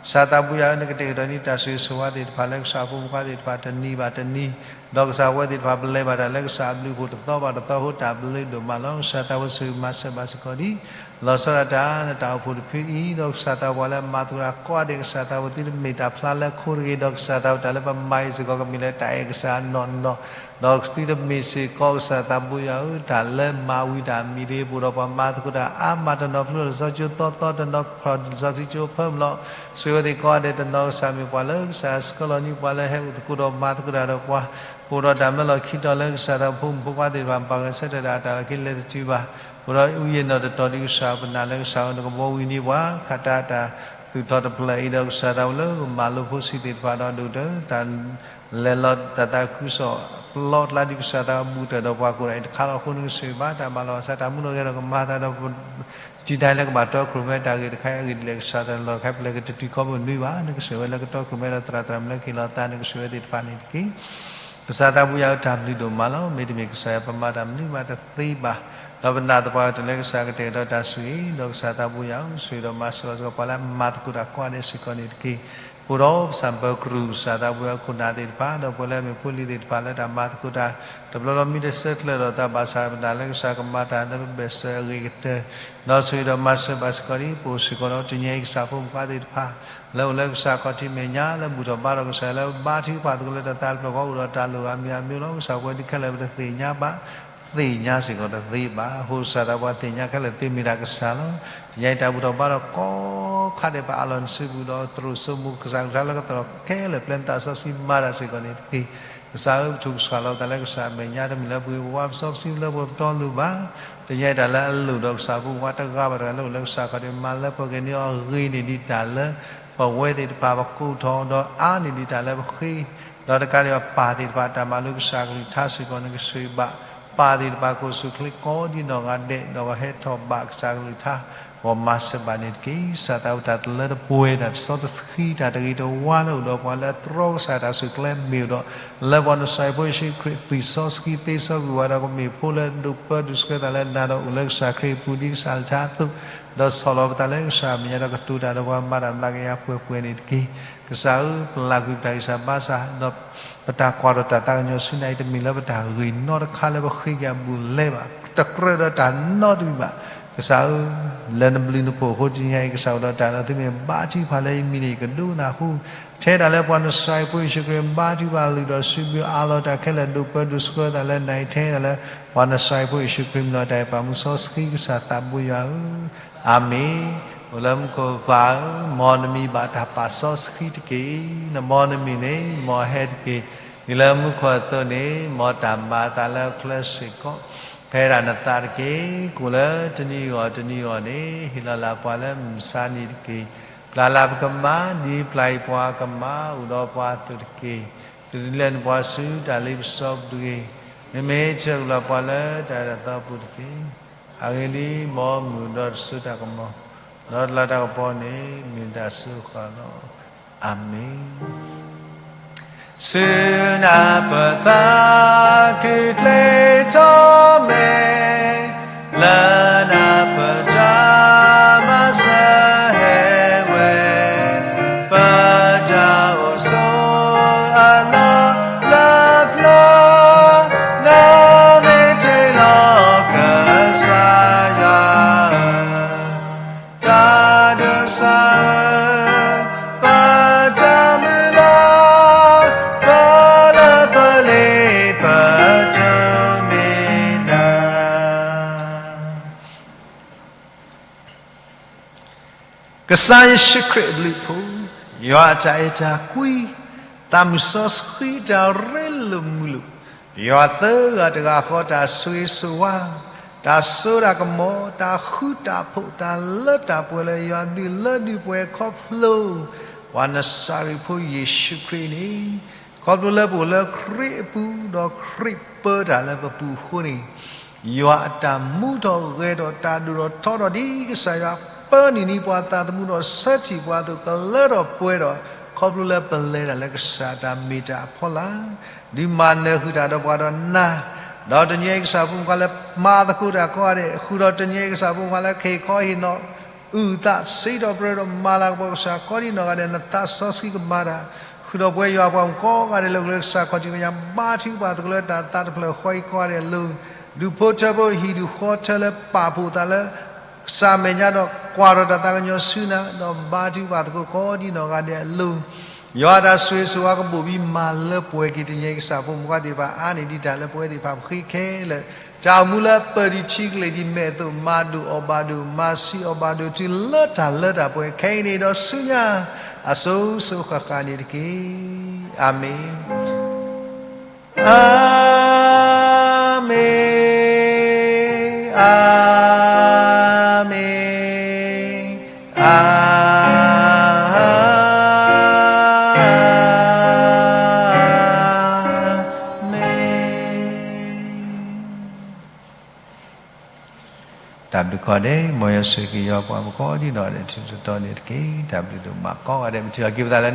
ကစၢ်သးဘိယွၤဧၢ နကတဲာ်ကတီၤန့ၢ်တၢ်ဆိၣ်ဂ့ၤဆိၣ်ဝါသ့ၣ်တဖၣ်လၢကစၢ်ဖိမုၣ်ခွါသ့ၣ်တဖၣ်တနံၤဘၣ်တနံၤ ဒီးကစၢ်ဝဲသ့ၣ်တဖၣ်ပလဲၤဘၣ်တၢ်လၢကစၢ်အဘျုးအဖှိၣ်တသီဘၣ်တသီအဃိ တၢ်ဘျုးဒိၣ်မးလီၤ. ကစၢ်သးဘိဆိၣ်ဂ့ၤမၤစၢၤဘၣ်စ့ၢ်ကီးဒံး လီၤဆီဒၣ်တၢ် နတၢ်အိၣ်ဖှိၣ်တဖုအံၤ ဒီးကစၢ်သးပှၢ်လၢအမၤသကိးတၢ်ကိးဂၤဒဲး ကစၢ်သးပှၢ်သုတမ့ၢ်တၢ်ဖျါလၢခိတဂ့ၤ ဒီးကစၢ်သးပှၢ်တၢ်လၢပမၤအံၤစ့ၢ်ကီး ကမ့ၢ်လၢတၢ်အဲၣ်ကစၢ်အနီၢ်နီၢ်, ဒီးသုတမ့ၢ်စ့ၢ်ကီး ကစၢ်သးပှၢ်ယွၤဧၢ တၢ်လၢမၤဝံၤတၢ်မံၤတဂ့ၤ ပအိၣ်ဒီးပှၤမၤသကိးတၢ်အါမး တနီၤဖျိလၢလံာ်စီဆှံကၠိသီသီ တနီၤဖျိလံာ်စီဆှံကၠိဖၢမုၢ်လီၤ. ဆိၣ်ဂ့ၤဝဲသ့ၣ်ကိးဂၤဒဲး တနီၤကစၢ်မ့ၢ်ပှၤလၢကစၢ်ဆှၢလီၤန့ၢ်ပှၤလၢဟဲအိၣ်သကိးဒီးမၤသကိးတၢ်ဒီးပှၤ ပအိၣ်ဒီးတၢ်မၢလီၤခံတီၤလၢကစၢ်သးပှၢ်ဖိမုၣ်ဖိခွါသ့ၣ်တဖၣ် ပာ်ဂၢၢ်ဆၢထၢၣ်ဒီးအတၢ်လီၢ်ခံလဲၤတတုၤဘၣ်. ပအိၣ်ဒီးအုၣ်ယဲၢ်နီၢ်တတီၤဒ်ကစၢ်ပနာ်လၢကစၢ်အံၤ နကဘှီဝံၤန့ၢ်ပှၤ ခးတၢ်တၢ်သူၣ်ထီၣ်တဖျၢၣ်အံၤဒီးကစၢ်သးပှၢ်လၢမၤလိဖိဆံးသ့ၣ်တဖၣ်ဒီးဒိၣ်ကတၢၢ် တၢ်လဲၤလီၤတၢ်သးခုကစီၣ် ပျီကျါဒ်ကစၢ်သးပှၢ်ဘူၣ်တၢ်ဒီးပှၤကိးဂၤဒဲးအံၤတခါလီၤ. အဃိနကဆိၣ်ဂ့ၤဘၣ်တၢ်မၤလီၤဆါတၢ်မူနီၣ်ဂဲၤဒီးကမၤသးဒီး တံာ်တာ်လၢကဘၣ်တီခိၣ်ရိၣ်မဲတၢ်ဂ့ၢ်တခါအံၤအဂ့ၢ်ဒ်လဲၣ် ကစၢ်သးလီၤတခါပလဲၤကတတုၤခီဖျိနွံဘၣ် နကဆိၣ်ဂ့ၤဝဲလၢကတီခိၣ်ရိၣ်မဲဒီးသရၣ်သရၣ်မုၣ်လၢကဟ့ၣ်လီၤသး နကဆိၣ်ဂ့ၤဝဲသ့ၣ်တဖၣ်န့ၣ်တက့ၢ်. ကစၢ်သးပှၢ်ယွၤဧၢ တၢ်ဘျုးဒိၣ်မးလီၤ. မ့တမ့ၢ်ကစၢ်ယွၤ ပမၤတၢ်မနုၤမးတသ့ဘၣ်. ဒီးပနာ်သပှၢ်ကတၢၢ်လၢကစၢ်ကတဲာ်ကတီၤတၢ်ဆိၣ်ဂ့ၤ ဒီးကစၢ်သးပှၢ်ယွၤဧၢ ဆိၣ်ဂ့ၤဒီးမၤစၢၤလီၤစ့ၢ်ကီးပှၤလၢအမၤသကိးတၢ်ကိးဂၤဒဲးစ့ၢ်ကီးန့ၣ်တက့ၢ်. ပအိၣ်ဒီးပစံးဘျုးကရူၢ်ကစၢ်သးပှၢ်ယွၤခိၣ်နၢ်သ့ၣ်တဖၣ် ဒီးပှၤလၢအမ့ၢ်ဖိလံၤသ့ၣ်တဖၣ်လၢတၢ်မၤသကိးတၢ် တဘျီဘျီမ့ၢ်တဆၢထၢၣ်လိာ်သးဘၣ်ဆၣ် ပနာ်လၢကစၢ်ကမၤတၢ်လၢပဘၢၣ်စၢၤအဂ့ၤကတၢၢ် ဒီးဆိၣ်ဂ့ၤဒီးမၤစၢၤဘၣ်စ့ၢ်ကီးဒ် ပအိၣ်စ့ၢ်ကီးဒီးတနံၤအံၤကစၢ်ဖိမုၣ်ဖိခွါသ့ၣ်တဖၣ် လၢအိၣ်လၢကစၢ်ခီၣ်ထံးမဲာ်ညါ လၢဘူၣ်ထီၣ်ဘါထီၣ်ကစၢ်လၢဘါထုကဖၣ်သကိးလၢတၢ်သးတဖျၢၣ်ဃီ အိၣ်ဒီးတၢ်လိၣ်အမံၤအမံၤလီၤ. ကစၢ်ပဝဲဒၣ်ခဲလၢာ်ပတသ့ၣ်ညါဘၣ် သ့ၣ်ညါစ့ၢ်ကီးတသ့ဘၣ်. အဃိကစၢ်သးပှၢ်သ့ၣ်ညါခဲလၢာ်သုမ့ၢ်ဒၣ်ကစၢ်လီၤ. တနံၤအံၤတၢ်ဘူၣ်ထီၣ်ဘါထီၣ်ကိးခါဒဲး ပအးလီၤနစုပူၤဒီးသရိာ်စိမိၤကစၢ်ကလုၢ်ကထါလၢကသရိာ်ခဲလၢာ် ပျဲနသးစီဆှံမၤတၢ်စ့ၢ်ကီးန့ၣ်တက့ၢ်. ကစၢ်ဧၢပထူၣ်ကစၢ်လီၤပသးလၢကစၢ်အမဲာ်ညါ တမ့ၢ်လၢပဂ့ၤပဝါပစီပစုလၢပှဲၤပတီၢ်လိၤဘၣ်. တနံၤအံၤတၢ်လၢအလိၣ်ဒီးကစၢ်ဖိခွါတဂၤဘၣ်တဂၤလၢအိၣ်လၢကစၢ်ခီၣ်ထံးမၤလၢပှဲၤက့ၤန့ၢ်အီၤအဂ့ၤန့ၣ်ဒ်တၢ်လၢ ပဝဲသ့ၣ်တဖၣ်ပကိးထီၣ်ဒီးအါန့ၢ်ဒ်တၢ်လၢပဃ့ ဒီးတကးဒံးဘၣ်ပၢ်သ့ၣ်တဖၣ်တၢ်မၤလိကစၢ်ကလုၢ်ကထါစ့ၢ်ကီး နကဆိၣ်ဂ့ၤဘၣ်ပၢ်သ့ၣ်တဖၣ် ကိးဆူၣ်ချ့ကိးဒံနီၢ်ဂၤဒဲး ဒီးကဟဲထီၣ်ဘၣ်ကစၢ်ကလုၢ်ကထါ ဂီၢ်မၤစၢၤဘၣ်န့ၣ်တက့ၢ်. ကစၢ်သးပှၢ်တၢ်တလၢတပှဲၤ တၢ်တစီတဆှံ တၢ်တဂ့ၤတဝါလၢအိၣ်ဒီးပှၤလၢအတြီကစၢ်တၢ်ဆူၣ်ကျဲမ့ၢ်အိၣ်ဒီး လၢပှၤနစၤရ့းဖိယ့ၣ်ၡူးခရံာ် သွံၣ်စီဆှံသ့စီကွံာ်ဝဲဒီးကမ့ၢ်ဖိလၢဒိးပၢဒိးဆှၢသးလၢနၤဒီးအိၣ်လၢကစၢ်ခရံာ်အပူၤဒ်ကစၢ်အကလုၢ်ကထါအသိး ဒီးဆီၣ်လီၤပသးလၢကစၢ်အမဲာ်ညါဒီးကတိၤတၢ်ဒီးပှၤမၤတၢ်ဘျးက့ၤယၤပှဲၤပှဲၤန့ၣ်တက့ၢ်. ကစၢ်ဧၢ ပလၢ်ကွံာ်ပတၢ်ဂံၢ်စၢ်ဘါစၢ် ဒီးပတၢ်ကွၢ်ထီၣ်တၢ်သးကညီၤဆူနၤအံၤ တမ့ၢ်လၢပတၢ်ဂ့ၤနီတခါလၢပဃ့က့ၤအဘူးအလဲဘၣ်, တကြၢးဒီးတၢ်နီတမံၤဘၣ်. ကစၢ်ဧၢ, လၢနဘျုးနဖှိၣ်အဃိတနံၤအံၤ ကစၢ်အိၣ်ဒီးတၢ်ဒီးသုမ့ၢ်ဘါထုကဖၣ်လၢယမံၤန့ၣ် ယကဒိကနၣ်ဃု ထဲဒၣ်လၢပှၤနစၤရ့းဖိယ့ၣ်ၡူးခရံာ်ဘါထုကဖၣ်အလုၢ်ဒီးစံးဘျုးအးလီၤတၢ်ခဲလၢာ် ဒိးပၢဒိးဆှၢသးလၢနၤအံၤ ထဲဒၣ်လၢ ပှၤနစၤရ့းဖိယ့ၣ်ၡူးခရံာ်မံၤလီၤ. တၢ်အံၤပာ်မူစီဆှံကစၢ်သးဘိယွၤဧၢ, အၤမ့ၣ်. အိၣ်လၢမူခိၣ်ပၢ်ဧၢ, မ်နမံၤဘၣ်တၢ်ပာ်စီဆှံတက့ၢ်. နမ်နမံၤန့ၣ် မ်ဟဲတက့ၢ်. ဒ်လၢမူခိၣ်အသိးန့ၣ် မ်တၢ်မၤအသးလၢချၢစ့ၢ်ကီး ဖဲဒၣ်နသးတက့ၢ်. ကိးလၢတနံၤအဂီၢ်တနံၤအဂီၢ်န့ၣ် ဟ့ၣ်လီၤလၢပှၤလၢမုၢ်မဆါနံၤတက့ၢ်. ပျၢ်လၢပကမါ ဒ်ပျၢ်အံၤပှၤကမါ အိၣ်ဒီးပှၤအသိးတက့ၢ်. သုတဒုးလဲနပှၤဆူတၢ်လ့ပစီပူၤတဂ့ၤ. မ့မ့ၢ်ဆဲးကလီၤပှၤလၢတၢ်အဲၣ်တၢ်သီပူၤတက့ၢ်. အဂ့ၢ်ဒ်အံၤ, မ်မုာ်ဒီးတစိတၢ်ကမီၤ, ဒီးတလးတၢ်ကပီၤန့ၣ် မ့ၢ်တၢ်စၢဃာ်လီၤ. အၤမ့ၣ်. ဆူနၢ်ပၢၢ်သးခုကျဲထီၣ်မဲာ်, လၢနၢ်ပၢၢ်တၢ်မၤစၢၤဟဲဝဲ, ပတၢ်အိၣ်ဆိးအလီၢ်လၢပျၢၤ, နမ့ၢ်တ့ၢ်လီၤကစၢ်ယွၤဧၢ, တၢ်ဒိးစၢ်ဧၢ, ပတၢ်မုၢ်လၢ်, ပလၢပလ့ပတမ့ၢ်နၤ ကစၢ်ယ့ၣ်ၡူးခရံာ်အဘျုးအဖှိၣ်, ယွၤအတၢ်အဲၣ်တၢ်ကွံ, သးမုၢ်စီဆှံတၢ်ရ့လိာ်မုာ်လိာ်, ယွၤသၢဂၤတဂၤဃီတၢ်ဆိၣ်ဂ့ၤဆိၣ်ဝါ, တၢ်စိတၢ်ကမီၤ, တၢ်ဃူတၢ်ဖိး, တၢ်လၢတၢ်ပှဲၤလၢယွၤဒုးလၢဒုးပှဲၤခီဖျိ ပှၤနစၤရ့းဖိယ့ၣ်ၡူးခရံာ်န့ၣ်, ခီဖျိလၢပအိၣ်လၢခရံာ်အပူၤ ဒီးခရံာ်ပၢတၢ်လၢပပူၤအဃိန့ၣ် ယွၤအတၢ်မူထီၣ်ဂဲၤထီၣ် တၢ်ဒိၣ်ထီၣ်ထီထီၣ်ဒ်ကစၢ်ယွၤပၢနုာ်န့ၢ်ပှၤသးသမူဒီးဆၢထံၣ်ပှၤအသိး ကလၢထီၣ်ပှဲၤထီၣ် ခီဖျိလၢပလဲၤတၢ်လၢကစၢ်တၢ်မ့ၢ်တၢ်အဖီလာ်, ဒုးမၤနၢၤဃုာ်တၢ်ဒီးပှၤဒီးနၤ, ဒီးတနံၤအံၤကစၢ်ဖိမုၣ်ခွါလၢမၤသကိးတၢ်ကိးဂၤဒဲး, ဃုာ်ဒီးတနံၤအံၤကစၢ်ဖိမုၣ်ခွါလၢကဟ့ၣ်ခီဟ့ၣ်နီၤ အုၣ်သးစံးထီၣ်ပတြၢၤဒီးမၤလၤကပီၤကစၢ် ကိးဒံနီၢ်ဂၤဒဲး နသးစီဆှံကမၤတၢ်, ဃုာ်ဒီးပဝဲယွၤပှၤမုၣ်ကိးဂၤဒဲးလၢအိၣ်လၢကစၢ်ခီၣ်ထံးမဲာ်ညါ ဘါထုကဖၣ်သကိးလၢတၢ်သးတဖျၢၣ်ဃီအံၤကိးဂၤဒဲးအလိၤ, ဒုးဖိထၢဖိဟံၣ်ဒုးဃီထၢလၢပာ်ဖှိၣ်သးလၢ ကစၢ်မဲာ်ညါဒီးကွၢ်ထီၣ်တၢ်သးကညီၤဆူနၤ, ဒီးဘါထုကဖၣ်သကိးကိးဒံနီၢ်ဂၤဒဲးအလိၤ, ယွၤတၢ်ဆိၣ်ဂ့ၤဆိၣ်ဝါကဘိၣ်ဘံမၤလၢပှဲၤက့ၤတနံၤအံၤ ကစၢ်ဖိမုၣ်ခွါသ့ၣ်တဖၣ်အါန့ၢ်ဒံးတၢ်လၢပဝဲသ့ၣ်တဖၣ်ပဃ့ခဲလၢာ်, တၢ်အိၣ်မူလၢပၢၢ်ဒံးထံကလ့ၢ်ဒံးမဲာ်အသိး မၤဒိၣ်အီၣ်ဘၣ်ဒိၣ် မၤဆံးအီၣ်ဘၣ်ဒိၣ်တုၤလၢတၢ်လၢတၢ်ပှဲၤခဲအံၤန့ၣ်ဒီးဆူညါ အစိၤစိၤဃၣ်ဃၣ်န့ၣ်တက့ၢ်. အၤမ့ၣ်. အၤမ့ၣ်, အၤမ့ၣ်, အၤမ့ၣ်. တၢ်ဘျုးကိးဂၤဒဲး, မ်ယွၤဆိၣ်ဂ့ၤက့ၤယွၤပှၤမုၣ်ကိးဒံနီၢ်ဂၤဒဲး ထံထီတီန့ၣ်တက့ၢ်. တၢ်ဘျုးဒိၣ်မးကိးဂၤဒဲး ပထံၣ်လီၤက့ၤပသးလၢ